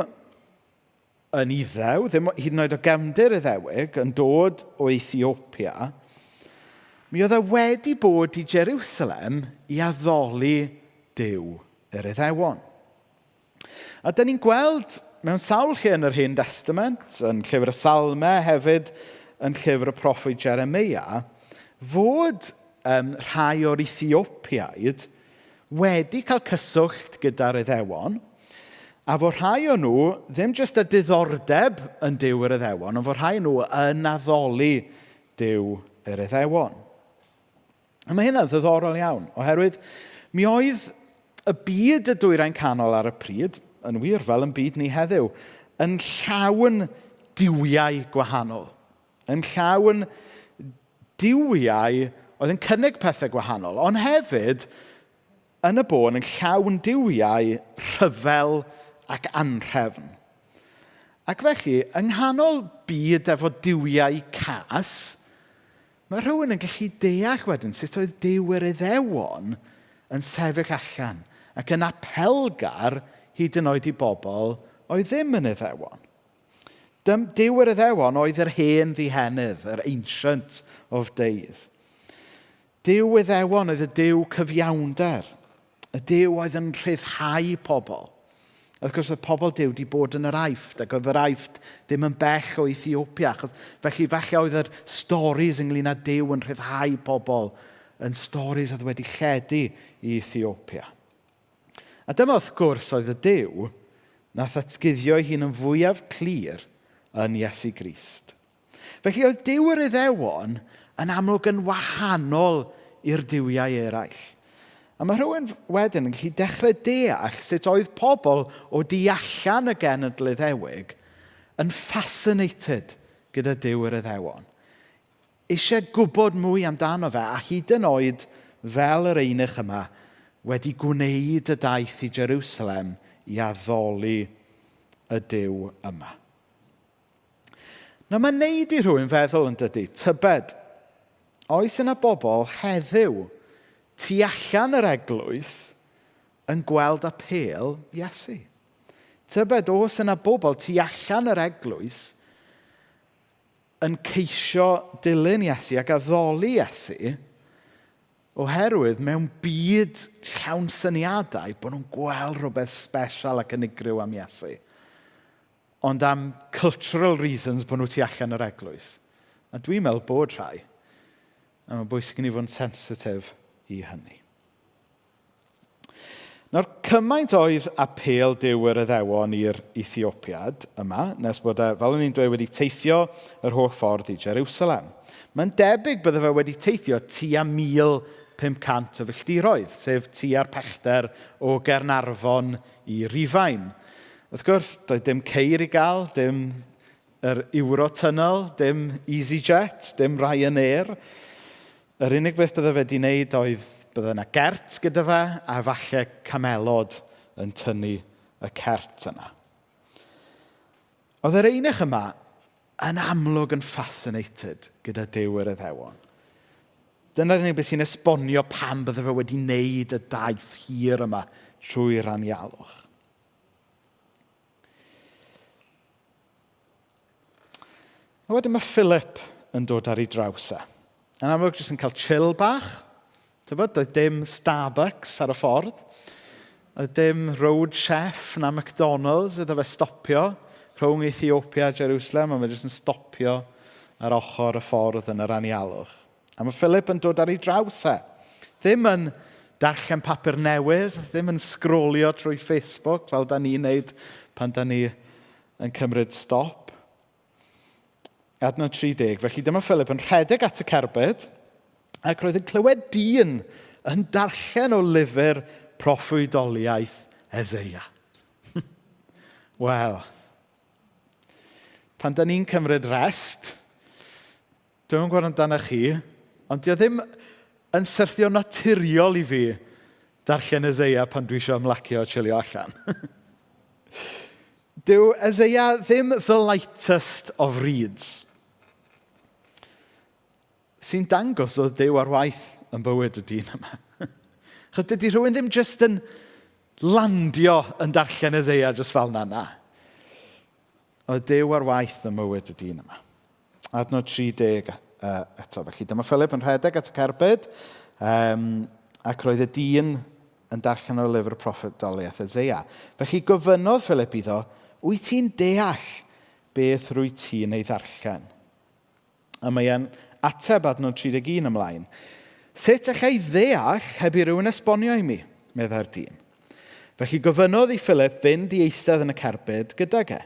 yn Iddew, ddim hyd yn oed o gefndir Iddewig, yn dod o Ethiopia, mi oedd e wedi bod i Jerusalem i addoli Duw yr Iddewon. A dyn ni'n gweld mewn sawl lle yn yr Hen Testament, yn llyfr y Salmau hefyd, yn llyfr y proffwyd Jeremia, fod um, rhai o'r Ethiopiaid wedi cael cyswllt gyda'r Iddewon, a fod rhai o nhw ddim jyst y diddordeb yn Duw yr Iddewon, ond fod rhai o nhw yn addoli Duw yr Iddewon. A mae hynna'n ddiddorol iawn, oherwydd mi oedd y byd y Dwyrain Canol ar y pryd, yn wir fel yn byd ni heddiw, yn llawn duwiau gwahanol. Yn llawn duwiau oedd yn cynnig pethau gwahanol, ond hefyd, yn y bôn, yn llawn duwiau rhyfel ac anrhefn. Ac felly, yng nghanol byd efo duwiau cas, mae rhywun yn gallu deall wedyn sut oedd Duw yr Iddewon yn sefyll allan ac yn apelgar hyd yn oed i bobl oedd ddim yn Iddewon. Duw yr Iddewon oedd yr hen ddihenydd, yr Ancient of Days. Duw Iddewon oedd y Duw cyfiawnder, y Duw oedd yn rhyddhau pobl. Wrth gwrs, oedd pobl Duw wedi bod yn yr Aifft, ac oedd yr Aifft ddim yn bell o Ethiopia. Achos, felly, falle oedd yr stories ynglyn â Duw yn rhyddhau pobl yn stories oedd wedi lledu i Ethiopia. A dyma wrth gwrs oedd y Duw nath atguddio ei hun yn fwyaf clir yn Iesu Grist. Felly oedd Duw yr Iddewon yn amlwg yn wahanol i'r duwiau eraill. A mae rhywun wedyn yn gallu dechrau deall sut oedd pobl o du allan y genedl Iddewig yn fascinated gyda Duw yr Iddewon. Eisiau gwybod mwy amdano fe, a hyd yn oed fel yr eunuch yma wedi gwneud y daith i Jerusalem i addoli y Duw yma. Nawr mae'n neud i rhywun feddwl yn dydy, tybed, oes yna bobl heddiw tu allan yr eglwys yn gweld apêl Iesu? Tybed oes yna bobl tu allan yr eglwys yn ceisio dilyn Iesu ac addoli Iesu oherwydd mewn byd llawn syniadau bod nhw'n gweld rhywbeth special ac unigryw am Iesu. Ond am cultural reasons bod nhw tu allan yr eglwys. A dwi'n meddwl bod rhai. A mae'n bwysig i ni fod yn sensitif i hynny. Nawr, cymaint oedd apêl Duw yr Iddewon i'r Ethiopiad yma, nes bod e, fel o'n i'n dweud, wedi teithio yr holl ffordd i Jerusalem. Mae'n debyg bydde fe wedi teithio tua 1,500 o filltiroedd, sef tua'r pellter o Gaernarfon i Rufain. Wrth gwrs, doedd dim ceir i gael, dim yr Eurotunnel, dim EasyJet, dim Ryanair. Yr unig beth bydde fe wedi wneud oedd bydde yna gert gyda fe a falle camelod yn tynnu y cert yna. Oedd yr eunuch yma yn amlwg yn fascinated gyda Duw yr Iddewon. Dyna'r unig beth sy'n esbonio pam bydde fe wedi wneud y daith hir yma trwy'r anialwch. A wedyn mae Philip yn dod ar ei draws e. Yn amlwg jyst yn cael chill bach. Tybod, doedd dim Starbucks ar y ffordd. Doedd dim Road Chef na McDonald's iddo fe stopio rhwng Ethiopia a Jerusalem, ond mae jyst yn stopio ar ochr y ffordd yn yr anialwch. A mae Philip yn dod ar ei draws e. Ddim yn darllen papur newydd, ddim yn sgrolio trwy Facebook fel da ni'n neud pan da ni yn cymryd stop. Adnod 30. Felly dyma Philip yn rhedeg at y cerbyd ac roedd yn clywed dyn yn darllen o lyfr proffwydoliaeth Eseia. Wel, pan da ni'n cymryd rest, Dwi'm yn gwybod amdanoch chi, ond 'di o ddim yn syrthio naturiol i fi darllen Eseia pan dwi eisiau ymlacio a chilio allan. Dyw Eseia ddim the lightest of reads. Sy'n dangos oedd Duw ar waith yn bywyd y dyn yma. Chos dydy rhywun ddim jyst yn landio yn darllen Eseia jyst fel na, na. Oedd Duw ar waith ym mywyd y dyn yma. Adnod 30 eto. Felly dyma Philip yn rhedeg at y cerbyd, um, ac roedd y dyn yn darllen o lyfr proffwydoliaeth Eseia. Felly gofynnodd Philip iddo, wyt ti'n deall beth rwy ti'n ei ddarllen? A mae e'n ateb adnod 31 ymlaen. Sut allai i ddeall heb i rywun esbonio i mi? meddai'r dyn. Felly gofynnodd i Philip fynd i eistedd yn y cerbyd gydag e.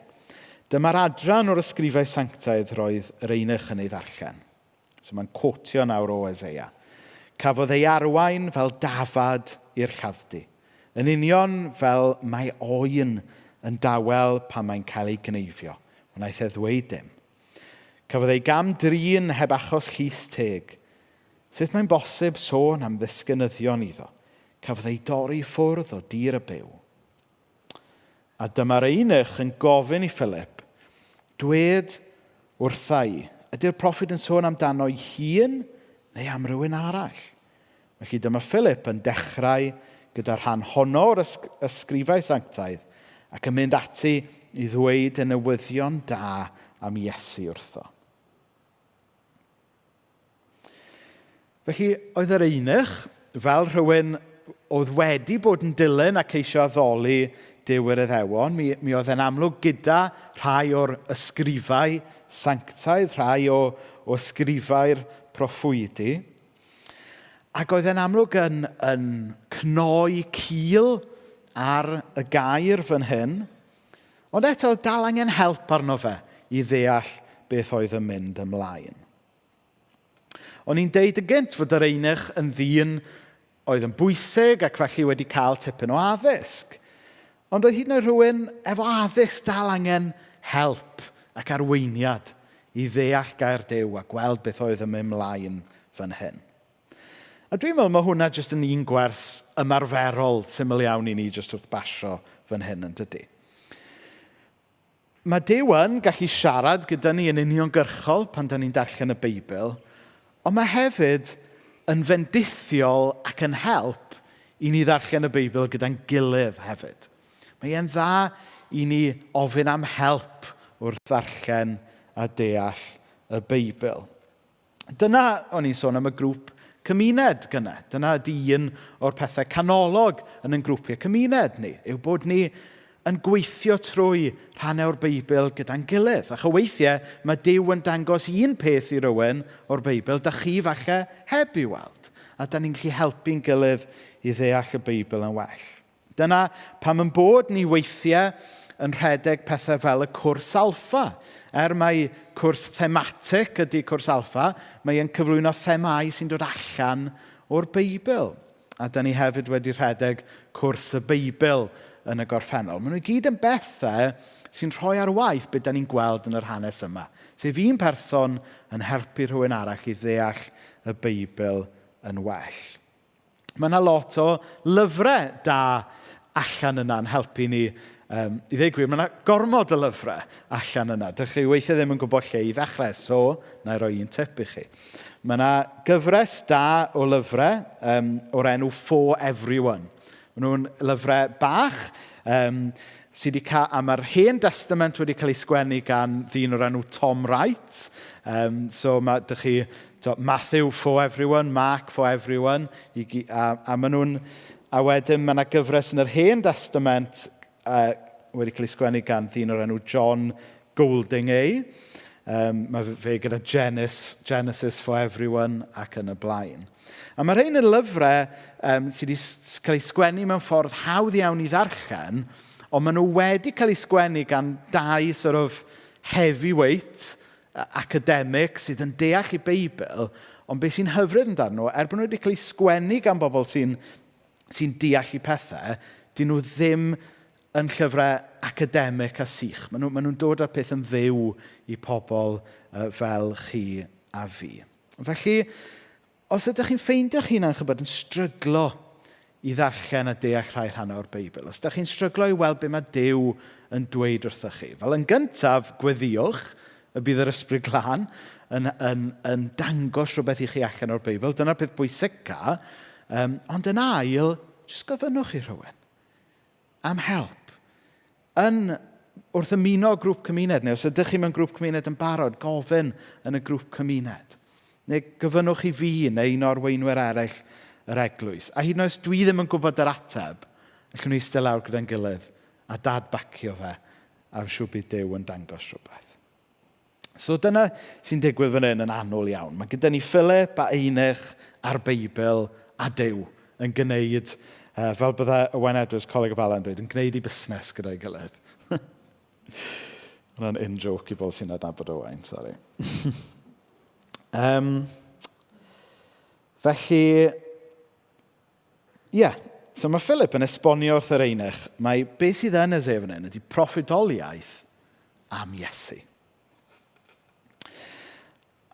Dyma'r adran o'r ysgrifau sanctaidd roedd yr eunuch yn ei ddarllen. So mae'n quotio nawr o Eseia. Cafodd ei arwain fel dafad i'r lladd-dy. Yn union fel mae oen yn dawel pan mae'n cael ei gneifio. Wnaeth e ddweud dim. Cafodd ei gam-drin heb achos llys teg. Sut mae'n bosib sôn am ddisgynyddion iddo? Cafodd ei dorri i ffwrdd o dir y byw. A dyma'r eunuch yn gofyn i Philip, dwed wrtha i, ydy'r proffwyd yn sôn amdano'i hun neu am rywun arall? Felly dyma Philip yn dechrau gyda'r rhan honno o'r ysgrifau sanctaidd ac yn mynd ati i ddweud y newyddion da am Iesu wrtho. Felly, oedd yr eunuch, fel rhywun oedd wedi bod yn dilyn a ceisio addoli Duw yr Iddewon, mi, mi oedd e'n amlwg gyda rhai o'r ysgrifau sanctaidd, rhai o, o ysgrifau'r proffwydi. Ac oedd e'n amlwg yn, yn cnoi cil ar y gair fan hyn. Ond eto, oedd dal angen help arno fe i ddeall beth oedd yn mynd ymlaen. O'n i'n deud yn gynt fod yr eunuch yn ddyn oedd yn bwysig ac felly wedi cael tipyn o addysg. Ond oedd hyd yn oed rhywun efo addysg dal angen help ac arweiniad i ddeall gair Duw a gweld beth oedd yn mynd mlaen fan hyn. A dwi'n meddwl mae hwnna jyst yn un gwers ymarferol syml iawn i ni jyst wrth basio fan hyn yn dydy. Mae Duw yn gallu siarad gyda ni yn uniongyrchol pan dan ni'n darllen y Beibl, ond mae hefyd yn fendithiol ac yn help i ni ddarllen y Beibl gyda'n gilydd hefyd. Mae e'n dda i ni ofyn am help wrth ddarllen a deall y Beibl. Dyna, o'n i'n sôn am y grŵp cymuned gynne. Dyna ydy un o'r pethau canolog yn ein grwpiau cymuned ni, yw bod ni yn gweithio trwy rhannau o'r Beibl gyda'n gilydd. Ac o weithiau mae Duw yn dangos un peth i rywun o'r Beibl, da chi falle heb i weld. A da ni'n gallu helpu'n gilydd i ddeall y Beibl yn well. Dyna pam ein bod ni weithiau yn rhedeg pethau fel y cwrs alffa. Er mai cwrs thematig ydy cwrs alffa, mae e'n cyflwyno themâu sy'n dod allan o'r Beibl. A da ni hefyd wedi rhedeg cwrs y Beibl yn y gorffennol. Maen nhw i gyd yn bethau sy'n rhoi ar waith beth da ni'n gweld yn yr hanes yma. Sef un person yn helpu rhywun arall i ddeall y Beibl yn well. Mae yna lot o lyfrau da allan yna yn helpu ni. Um, I ddweud gwir, mae yna gormod o lyfrau allan yna. Dych chi weithiau ddim yn gwybod lle i ddechrau, so na i roi un tip i chi. Mae yna gyfres da o lyfrau um, o'r enw For Everyone. Maen nhw'n lyfrau bach um, sydd wedi cael, a mae'r Hen Testament wedi cael ei sgwennu gan ddyn o'r enw Tom Wright. Um, so mae, dych chi, to, Matthew for everyone, Mark for everyone, i, a, a maen nhw'n, a wedyn mae yna gyfres yn yr Hen Testament uh, wedi cael ei sgwennu gan ddyn o'r enw John Golding A. Um, mae fe gyda Genesis, Genesis for Everyone ac yn y blaen. A mae rhain yn lyfrau um, sydd wedi cael eu sgwennu mewn ffordd hawdd iawn i ddarllen, ond maen nhw wedi cael eu sgwennu gan dau sort of heavyweight academic sydd yn deall i Beibl, ond beth sy'n hyfryd amdano nhw, er bod nhw wedi cael eu sgwennu gan bobl sy'n sy deall i pethau, dyn nhw ddim yn llyfrau academic a sych. Maen nhw'n nhw dod â'r peth yn fyw i pobl uh, fel chi a fi. Felly, os ydych chi'n ffeindio'ch hunan chybod yn stryglo i ddarllen a deall rhai rhannau o'r Beibl, os ydych chi'n stryglo i weld be mae Duw yn dweud wrthych chi, fel yn gyntaf, gweddïwch y bydd yr Ysbryd Glân yn, yn, yn dangos rhywbeth i chi allan o'r Beibl. Dyna'r peth bwysica. Um, ond yn ail, jyst gofynnwch i rhywun am help. Yn, wrth ymuno grŵp cymuned, neu os ydych chi mewn grŵp cymuned yn barod, gofyn yn y grŵp cymuned. Neu gofynnwch i fi neu un o'r weinwyr eraill yr eglwys. A hyd yn oed os dwi ddim yn gwybod yr ateb, allwn ni eistedd lawr gyda'n gilydd a dadbacio fe a siŵr bydd Duw yn dangos rhywbeth. So dyna sy'n digwydd fan hyn yn annwl iawn. Mae gyda ni Philip a Einich a'r Beibl a Duw yn gwneud, uh, fel bydde Owen Edwards Coleg y Bala yn dweud, yn gwneud i busnes gyda'i gilydd. Hwna'n in-joke i bobl sy'n adnabod Owain, sori. um, felly, ie, yeah. So mae Philip yn esbonio wrth yr einech, mae beth sydd yn y sef fan hyn ydy proffwydoliaeth am Iesu.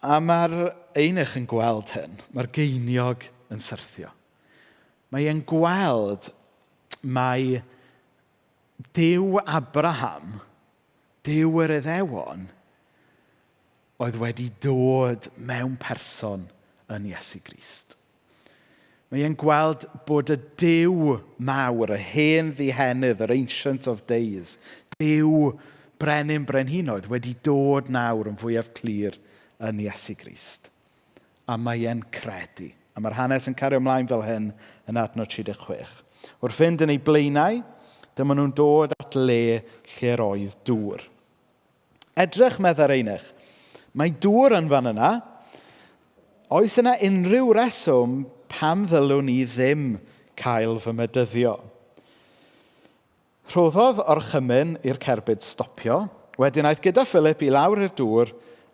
A mae'r einich yn gweld hyn. Mae'r geiniog yn syrthio. Mae e'n gweld mai Duw Abraham, Duw yr Iddewon, oedd wedi dod mewn person yn Iesu Grist. Mae e'n gweld bod y Duw mawr, y hen ddihenydd, yr Ancient of Days, Duw Brenin Brenhinoedd wedi dod nawr yn fwyaf clir yn Iesu Grist. A mae e'n credu. A mae'r hanes yn cario ymlaen fel hyn yn adnod 36. Wrth fynd yn ei blaenau, dyma nhw'n dod at le lle'r oedd dŵr. Edrych, meddai'r eunuch, mae dŵr yn fan yna. Oes yna unrhyw reswm pam ddylwn i ddim cael fy medyddio? Rhoddodd orchymyn i'r cerbyd stopio. Wedyn aeth gyda Philip i lawr i'r dŵr,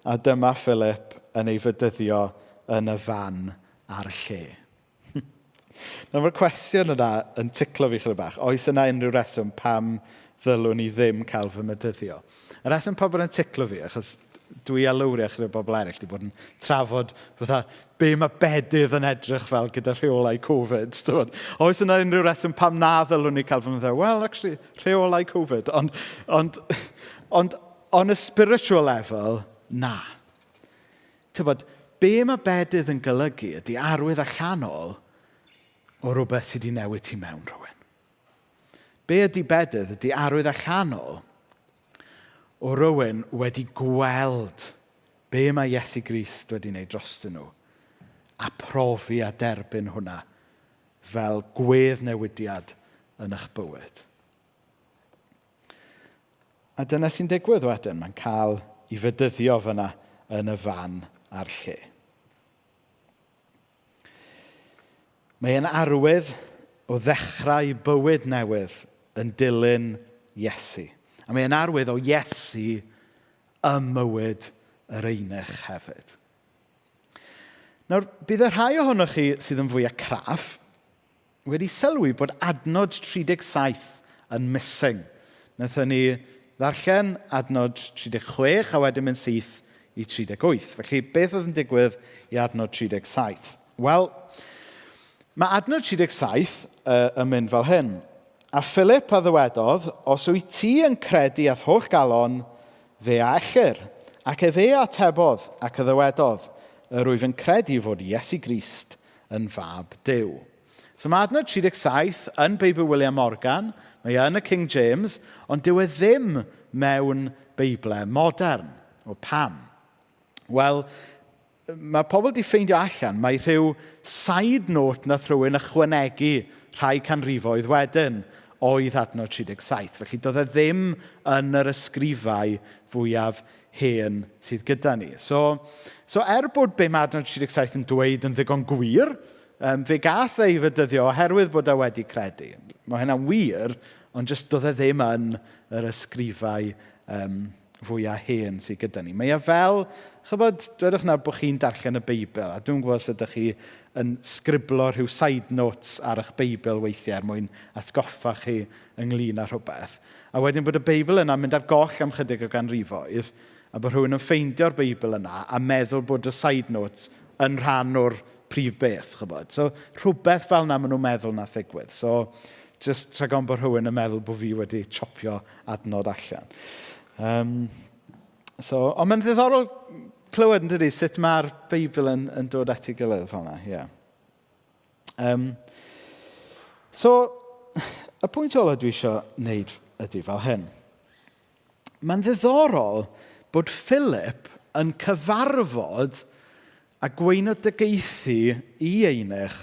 a dyma Philip yn ei fedyddio yn y fan a'r lle. Nawr mae'r cwestiwn yna yn ticlo fi chydig bach. Oes yna unrhyw reswm pam ddylwn i ddim cael fy medyddio? Y reswm pam bod yn ticlo fi, achos dwi a Lowri a chydig o bobl eraill wedi bod yn trafod fatha be mae bedydd yn edrych fel gyda rheolau Covid. Tywod. Oes yna unrhyw reswm pam na ddylwn ni cael fy medyddio? Well, actually, rheolau Covid. Ond, ond, ond on a spiritual level, na. Tybod, be mae bedydd yn golygu ydy arwydd allanol o rhywbeth sydd wedi newid tu mewn rhywun. Be ydy bedydd ydy arwydd allanol o rywun wedi gweld be mae Iesu Grist wedi wneud drostyn nhw a profi a derbyn hwnna fel gwedd newidiad yn eich bywyd. A dyna sy'n digwydd wedyn, mae'n cael ei fedyddio fyna yn y fan a'r lle. Mae e'n arwydd o ddechrau bywyd newydd yn dilyn Iesu. A mae e'n arwydd o Iesu ym mywyd yr eunuch hefyd. Nawr, bydd y rhai ohonoch chi sydd yn fwyaf craff wedi sylwi bod adnod 37 yn missing. Wnaethon ni ddarllen adnod 36 a wedyn mynd syth i 38. Felly, beth oedd yn digwydd i adnod 37? Wel, mae adnod 37 yn mynd fel hyn. A Philip a ddywedodd, os wyt ti yn credu â'th holl galon, fe a ellir. Ac efe a atebodd ac a ddywedodd, yr wyf yn credu fod Iesu Grist yn fab Duw. So mae adnod 37 yn Beibl William Morgan, mae e yn y King James, ond dyw e ddim mewn Beiblau modern. O pam? Wel, mae pobl wedi ffeindio allan mae rhyw side note nath rhywun ychwanegu rhai canrifoedd wedyn oedd adnod 37. Felly doedd e ddim yn yr ysgrifau fwyaf hen sydd gyda ni. So, so er bod be mae adnod 37 yn dweud yn ddigon gwir, um, fe gath ei fedyddio oherwydd bod e wedi credu. Mae hynna'n wir, ond jyst doedd e ddim yn yr ysgrifau um, fwyaf hen sydd gyda ni. Mae e fel, chybod, dwedwch nawr bod chi'n darllen y Beibl, a dwi'n gwybod os ydych chi yn sgriblo rhyw side notes ar eich Beibl weithiau er mwyn atgoffa chi ynglyn â rhywbeth. A wedyn bod y Beibl yna'n mynd ar goll am chydig o ganrifoedd, a bod rhywun yn ffeindio'r Beibl yna a meddwl bod y side notes yn rhan o'r prif beth, chybod. So, rhywbeth fel yna maen nhw'n meddwl na ddigwydd. So, just rhag ofn bod rhywun yn meddwl bod fi wedi chopio adnod allan. Um, so, ond mae'n ddiddorol clywed yn dydy sut mae'r Beibl yn, yn dod at ei gilydd fel yna. Yeah. Um, so, y pwynt ola dwi eisiau wneud ydy fel hyn. Mae'n ddiddorol bod Philip yn cyfarfod a gweinodigaethu i Einych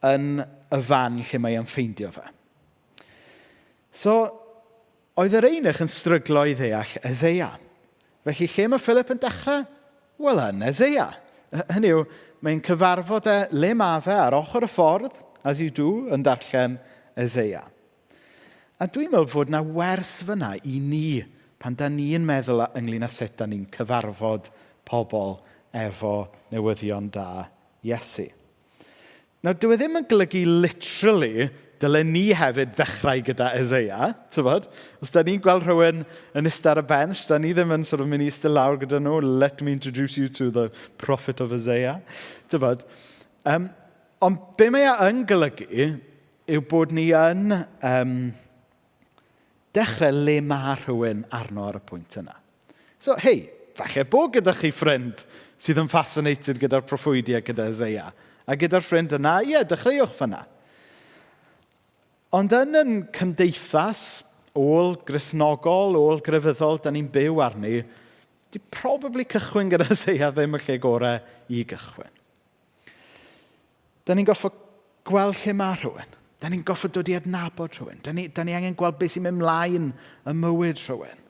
yn y fan lle mae e'n ffeindio fe. So, oedd yr Einych yn stryglo i ddeall Eseia. Felly, lle mae Philip yn dechrau? Wel, yn Eseia. Hynny yw, mae'n cyfarfod e le mae fe ar ochr y ffordd, as you do, yn darllen Eseia. A dwi'n meddwl fod na wers fyna i ni pan da ni'n meddwl ynglyn â sut da ni'n cyfarfod pobl efo newyddion da Iesu. Nawr, dyw e ddim yn golygu literally dylen ni hefyd ddechrau gyda Eseia, tybod? Os da ni'n gweld rhywun yn ista ar y bench, da ni ddim yn sort of mynd i eistedd lawr gyda nhw, let me introduce you to the prophet of Isaiah, tybod? Um, ond be mae e yn golygu yw bod ni yn um, dechrau le mae rhywun arno ar y pwynt yna. So, hei, falle bod gyda chi ffrind sydd yn fascinated gyda'r proffwydi a gyda Isaiah. A gyda'r ffrind yna, ie, dechreuwch fyna. Ond yn yn cymdeithas ôl-Gristnogol, ôl-grefyddol, da ni'n byw arni, di probably cychwyn gyda Eseia ddim y lle gorau i gychwyn. Da ni'n gorfod gweld lle mae rhywun. Da ni'n gorfod dod i adnabod rhywun. Da ni angen gweld beth sy'n mynd mlaen ym mywyd rhywun.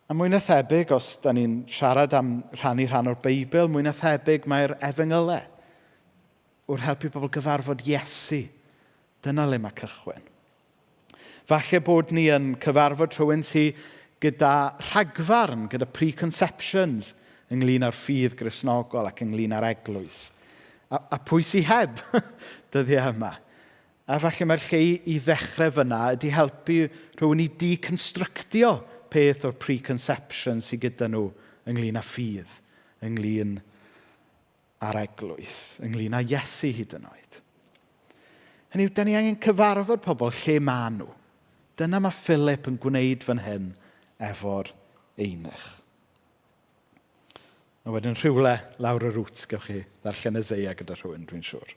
A mwy na thebyg, os da ni'n siarad am rhannu rhan o'r Beibl, mwy na thebyg mae'r efengylau wrth helpu pobl gyfarfod Iesu. Dyna le mae cychwyn. Falle bod ni yn cyfarfod rhywun sydd gyda rhagfarn, gyda preconceptions ynglyn â'r ffydd Gristnogol ac ynglyn â'r eglwys. A pwy sydd heb dyddiau yma? A falle mae'r lle i ddechrau fyna ydy helpu rhywun i deconstructio peth o'r preconceptions sydd gyda nhw ynglyn â ffydd, ynglyn â'r eglwys, ynglyn â Iesu hyd yn oed. Hynny yw, da ni angen cyfarfod pobl lle maen nhw. Dyna mae Philip yn gwneud fan hyn efo'r eunuch. A wedyn rhywle lawr y route gewch chi ddarllen Eseia gyda rhywun, dwi'n siŵr.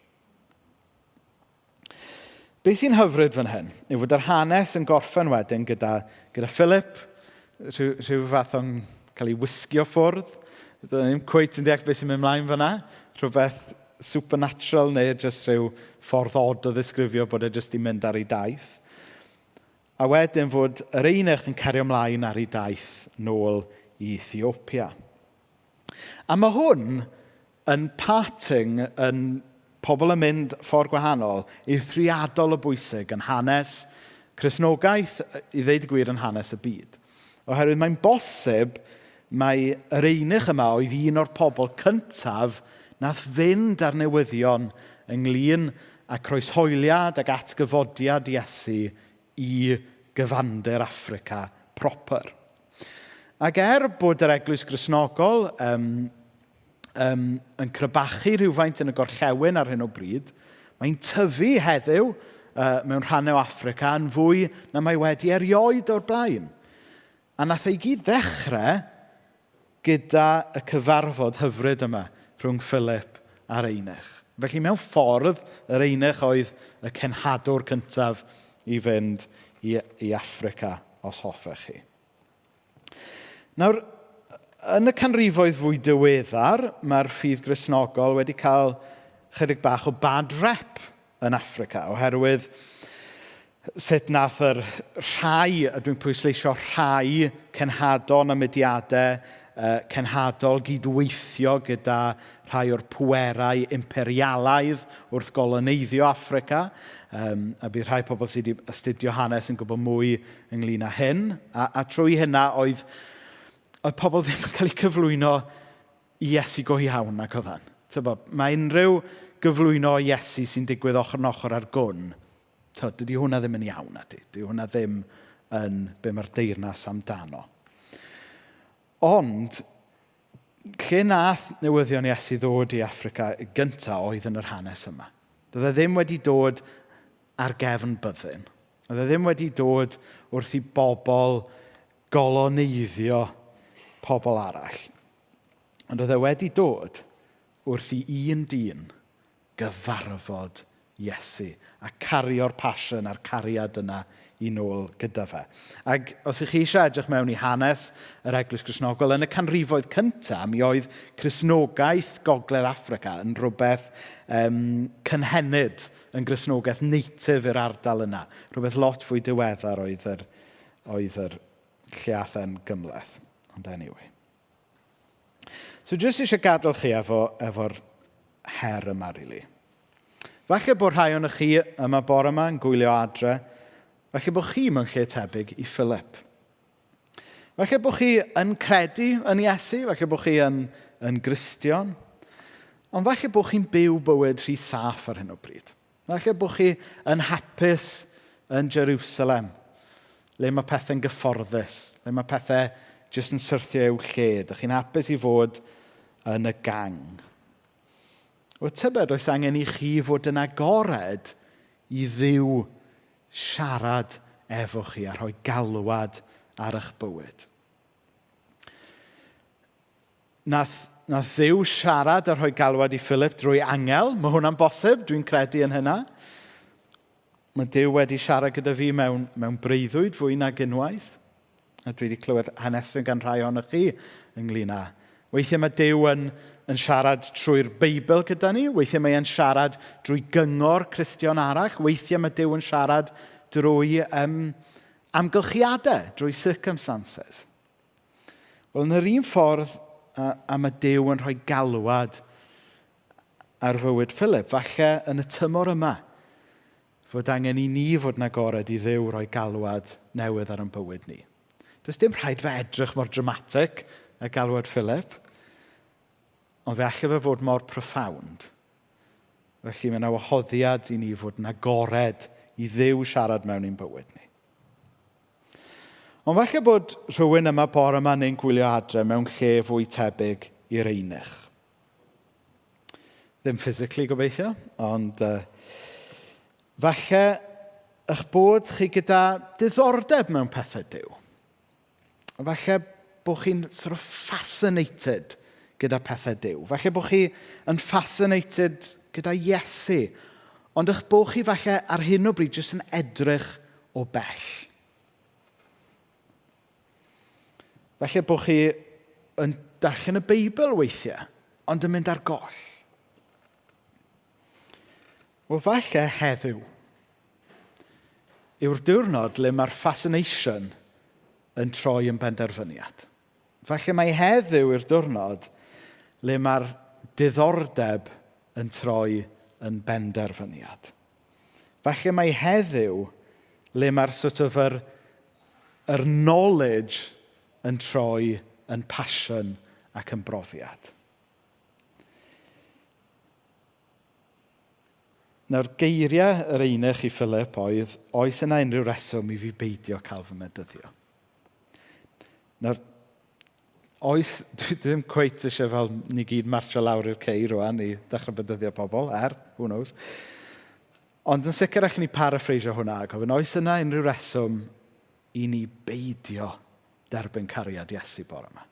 Be sy'n hyfryd fan hyn yw fod yr hanes yn gorffen wedyn gyda Philip, rhyw fath o'n cael ei wisgio ffwrdd. Dyn ni'm cweit yn deall beth sy'n mynd mlaen fyna. Rhywbeth supernatural neu jyst rhyw ffordd od o ddisgrifio bod e jyst 'di mynd ar ei daith. A wedyn fod yr eunuch yn cario ymlaen ar ei daith nôl i Ethiopia. A mae hwn yn parting, yn pobl yn mynd ffordd gwahanol, eithriadol o bwysig yn hanes Cristnogaeth, i ddeud y gwir yn hanes y byd. Oherwydd mae'n bosib mai yr eunuch yma oedd un o'r pobl cyntaf nath fynd ar newyddion ynglyn â croeshoeliad ac atgyfodiad Iesu i gyfandir Affrica proper. Ac er bod yr Eglwys Gristnogol yn crebachu rhywfaint yn y gorllewin ar hyn o bryd, mae'n tyfu heddiw mewn rhannau o Affrica yn fwy na mae wedi erioed o'r blaen. A nath ei gyd ddechrau gyda y cyfarfod hyfryd yma rhwng Philip a'r eunuch. Felly mewn ffordd, yr eunuch oedd y cenhadwr cyntaf i fynd i Affrica, os hoffech chi. Nawr, yn y canrifoedd fwy diweddar, mae'r ffydd Gristnogol wedi cael chydig bach o bad rep yn Affrica, oherwydd sut nath yr rhai, a dwi'n pwysleisio rhai cenhadon a mudiadau cenhadol gydweithio gyda rhai o'r pwerau imperialaidd wrth goloneiddio Affrica. A bydd rhai pobl sydd wedi astudio hanes yn gwybod mwy ynglyn â hyn. A trwy hynna oedd pobl ddim yn cael eu cyflwyno i Iesu go iawn ac oedden. Tybod, mae unrhyw gyflwyno Iesu sy'n digwydd ochr yn ochr â'r gwn, dydy hwnna ddim yn iawn, ydy. Dydy hwnna ddim yn be mae'r deyrnas amdano. Ond, lle nath newyddion Iesu ddod i Affrica gynta oedd yn yr hanes yma. Doedd e ddim wedi dod ar gefn byddin. Doedd e ddim wedi dod wrth i bobl goloneiddio pobl arall. Ond oedd e wedi dod wrth i un dyn gyfarfod Iesu a cario'r passion a'r cariad yna i nôl gyda fe. Ac os ych chi eisiau edrych mewn i hanes yr Eglwys Gristnogol, yn y canrifoedd cyntaf, mi oedd Cristnogaeth Gogledd Affrica yn rhywbeth cynhenid, yn Gristnogaeth native i'r ardal yna. Rhywbeth lot fwy diweddar oedd yr lleathen gymhleth. Ond anyway. So jyst eisiau gadael chi efo'r her yma, really. Falle bod rhai o'n chi yma bore yma yn gwylio adre. Falle bod chi mewn lle tebyg i Philip. Falle bod chi yn credu yn Iesu, falle bod chi yn Gristion, ond falle bod chi'n byw bywyd rhy saff ar hyn o bryd. Falle bod chi yn hapus yn Jerusalem, le mae pethau'n gyfforddus, le mae pethau jyst yn syrthio i'w lle. Dych chi'n hapus i fod yn y gang. Wel, tybed oes angen i chi fod yn agored i Dduw siarad efo chi a rhoi galwad ar eich bywyd. Nath Dduw siarad a rhoi galwad i Philip drwy angel. Mae hwnna'n bosib, dwi'n credu yn hynna. Mae Duw wedi siarad gyda fi mewn, mewn breuddwyd fwy nag unwaith. A dwi wedi clywed hanesion gan rhai ohonoch chi ynglyn â. Weithiau mae Duw yn, yn siarad trwy'r Beibl gyda ni, weithiau mae e'n siarad drwy gyngor Cristion arall, weithiau mae Duw yn siarad drwy um, amgylchiadau, drwy circumstances. Wel, yn yr un ffordd a, a mae Duw yn rhoi galwad ar fywyd Philip, falle yn y tymor yma, fod angen i ni fod yn agored i Dduw roi galwad newydd ar ein bywyd ni. Does dim rhaid fe edrych mor dramatic a galwad Philip, ond fe allai fe fod mor profound. Felly mae yna wahoddiad i ni fod yn agored i Dduw siarad mewn i'n bywyd ni. Ond falle bod rhywun yma bore yma neu'n gwylio adre mewn lle fwy tebyg i'r eunuch. Ddim physically gobeithio, ond falle eich bod chi gyda diddordeb mewn pethau Duw. Falle bod chi'n sort of fascinated gyda pethau Duw. Falle bod chi yn fascinated gyda Iesu. Ond eich bod chi falle ar hyn o bryd jyst yn edrych o bell. Falle bod chi yn darllen y Beibl weithiau, ond yn mynd ar goll. Wel, falle heddiw yw'r diwrnod le mae'r fascination yn troi yn benderfyniad. Falle mai heddiw yw'r diwrnod le mae'r diddordeb yn troi yn benderfyniad. Falle mai heddiw le mae'r sort of yr, yr knowledge yn troi yn passion ac yn brofiad. Nawr, geiriau yr eunuch i Philip oedd, oes yna unrhyw reswm i fi beidio cael fy medyddio? Nawr, oes, dwi ddim cweit eisiau fel ni gyd martsio lawr i'r cei rwan i ddechrau bedyddio pobl, er, who knows. Ond yn sicr allwn ni paraphrasio hwnna a gofyn, oes yna unrhyw reswm i ni beidio derbyn cariad Iesu bore yma?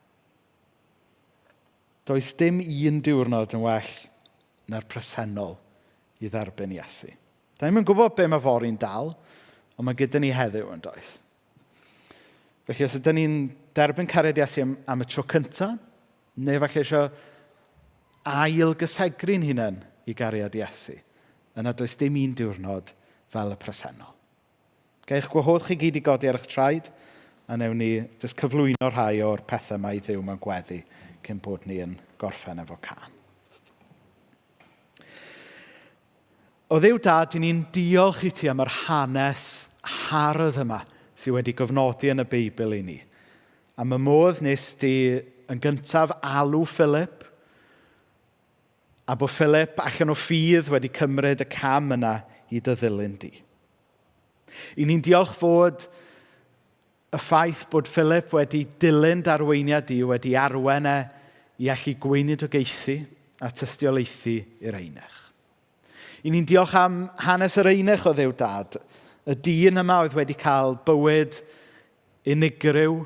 Does dim un diwrnod yn well na'r presennol i dderbyn Iesu. Da ni'm yn gwybod be mae fory'n dal, ond mae gyda ni heddiw yn does. Felly os ydyn ni'n derbyn cariad Iesu am, am y tro cyntaf, neu falle eisiau ail gysegru'n hunain i gariad Iesu, yna does dim un diwrnod fel y presennol. Ga i'ch gwahodd chi gyd i godi ar eich traed, a newn ni jyst cyflwyno rhai o'r pethau yma i Dduw mewn gweddi cyn bod ni yn gorffen efo cân. O Dduw Dad, i ni'n diolch i ti am yr hanes hardd yma sydd wedi gofnodi yn y Beibl i ni. Am y modd nes di yn gyntaf alw Philip, a bod Philip allan o ffydd wedi cymryd y cam yna i dy ddilyn di. I ni'n diolch fod y ffaith bod Philip wedi dilyn darweiniad di wedi arwen e i allu gweinidogaethu a tystiolaethu i'r eunuch. I ni'n diolch am hanes yr eunuch o Dduw Dad, y dyn yma oedd wedi cael bywyd unigryw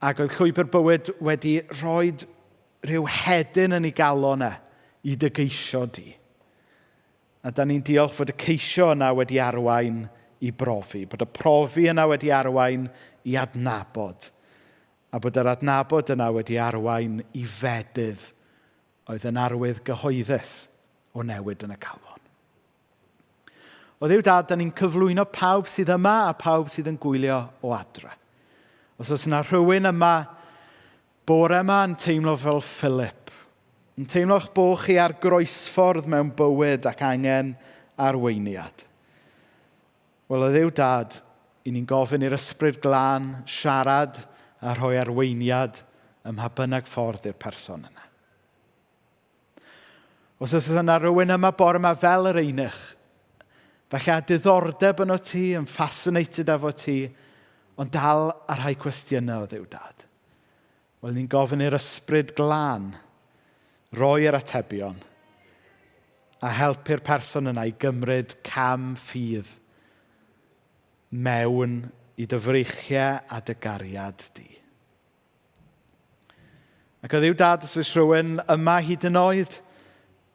ac oedd llwybr bywyd wedi rhoi rhyw hedyn yn ei galon e i dy geisio di. A da ni'n diolch fod y ceisio yna wedi arwain i brofi, bod y profi yna wedi arwain i adnabod, a bod yr adnabod yna wedi arwain i fedydd oedd yn arwydd gyhoeddus o newid yn y calon. O Dduw Dad, da ni'n cyflwyno pawb sydd yma a pawb sydd yn gwylio o adre. Os oes yna rhywun yma bore yma yn teimlo fel Philip, yn teimlo'ch bod chi ar groesffordd mewn bywyd ac angen arweiniad. Wel, o Dduw Dad, i ni'n gofyn i'r Ysbryd Glân siarad a rhoi arweiniad ym mha bynnag ffordd i'r person yna. Os oes yna rhywun yma bore yma fel yr eunuch, falle â diddordeb yno ti, yn fascinated efo ti, ond dal â rhai cwestiynau o Dduw Dad. Wel, ni'n gofyn i'r Ysbryd Glân roi yr atebion a helpu'r person yna i gymryd cam ffydd mewn i dy freichiau a dy gariad di. Ac o Dduw Dad, os oes rhywun yma hyd yn oed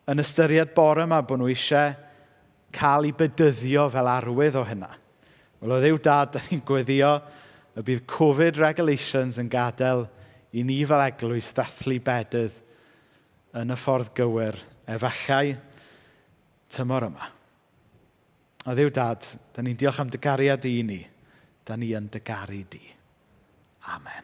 yn ystyried bore yma bod nhw eisiau cael ei bedyddio fel arwydd o hynna. Wel, o Dduw Dad, da ni'n gweddio y bydd Covid regulations yn gadael i ni fel eglwys ddathlu bedydd yn y ffordd gywir, efallai tymor yma. O Dduw Dad, da ni'n diolch am dy gariad i ni. Da ni yn dy garu di. Amen.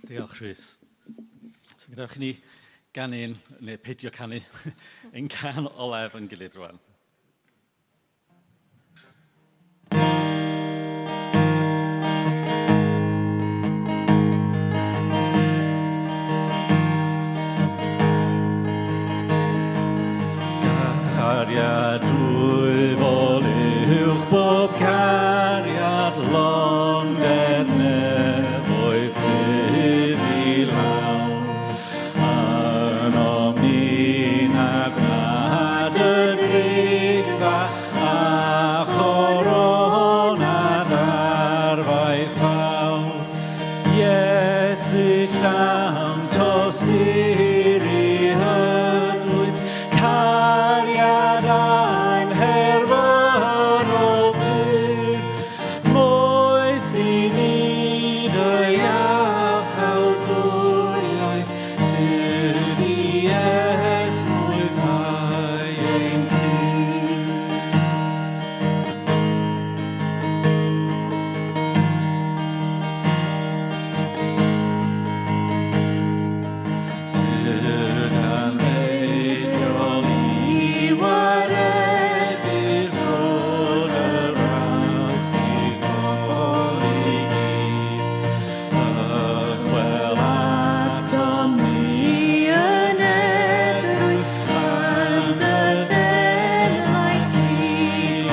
Diolch, Rhys. So gadewch i ni ganu, neu peidio canu, ein can olaf yn gilydd rwan. Cariad dwyfol uwch bob cariad lond er nefoedd tyfu i lawr. Ynom ni na gwna dy drigfa a chorona ddarfaith fawr. Iesu llawn tosturi hydwyt, cariad anherfynol bur, moes i ni dy iachawdwriaeth, tyrd i esmwythau ein cur. Tyrd anfeidrol i waredu'r rhod y ras i ddod i gyd. Dychwel atom ni yn ebrwydd yn dy demlau ti o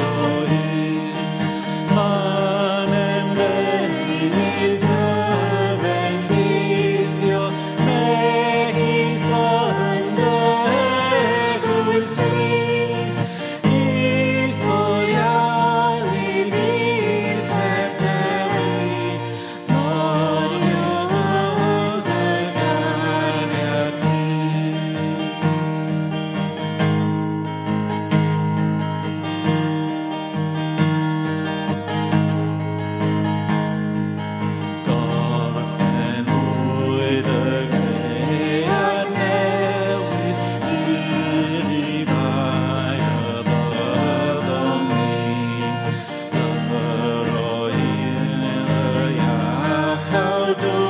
hyd. Maen ddeud dy fendithio megis yn dy eglwys fri. I'th foliau i fyth heb newid, mor iawn dy gariad hyd. Gorffennwyd y gread newydd i'r rifau y byddwn ni. Yr oer y iachawdwriaeth.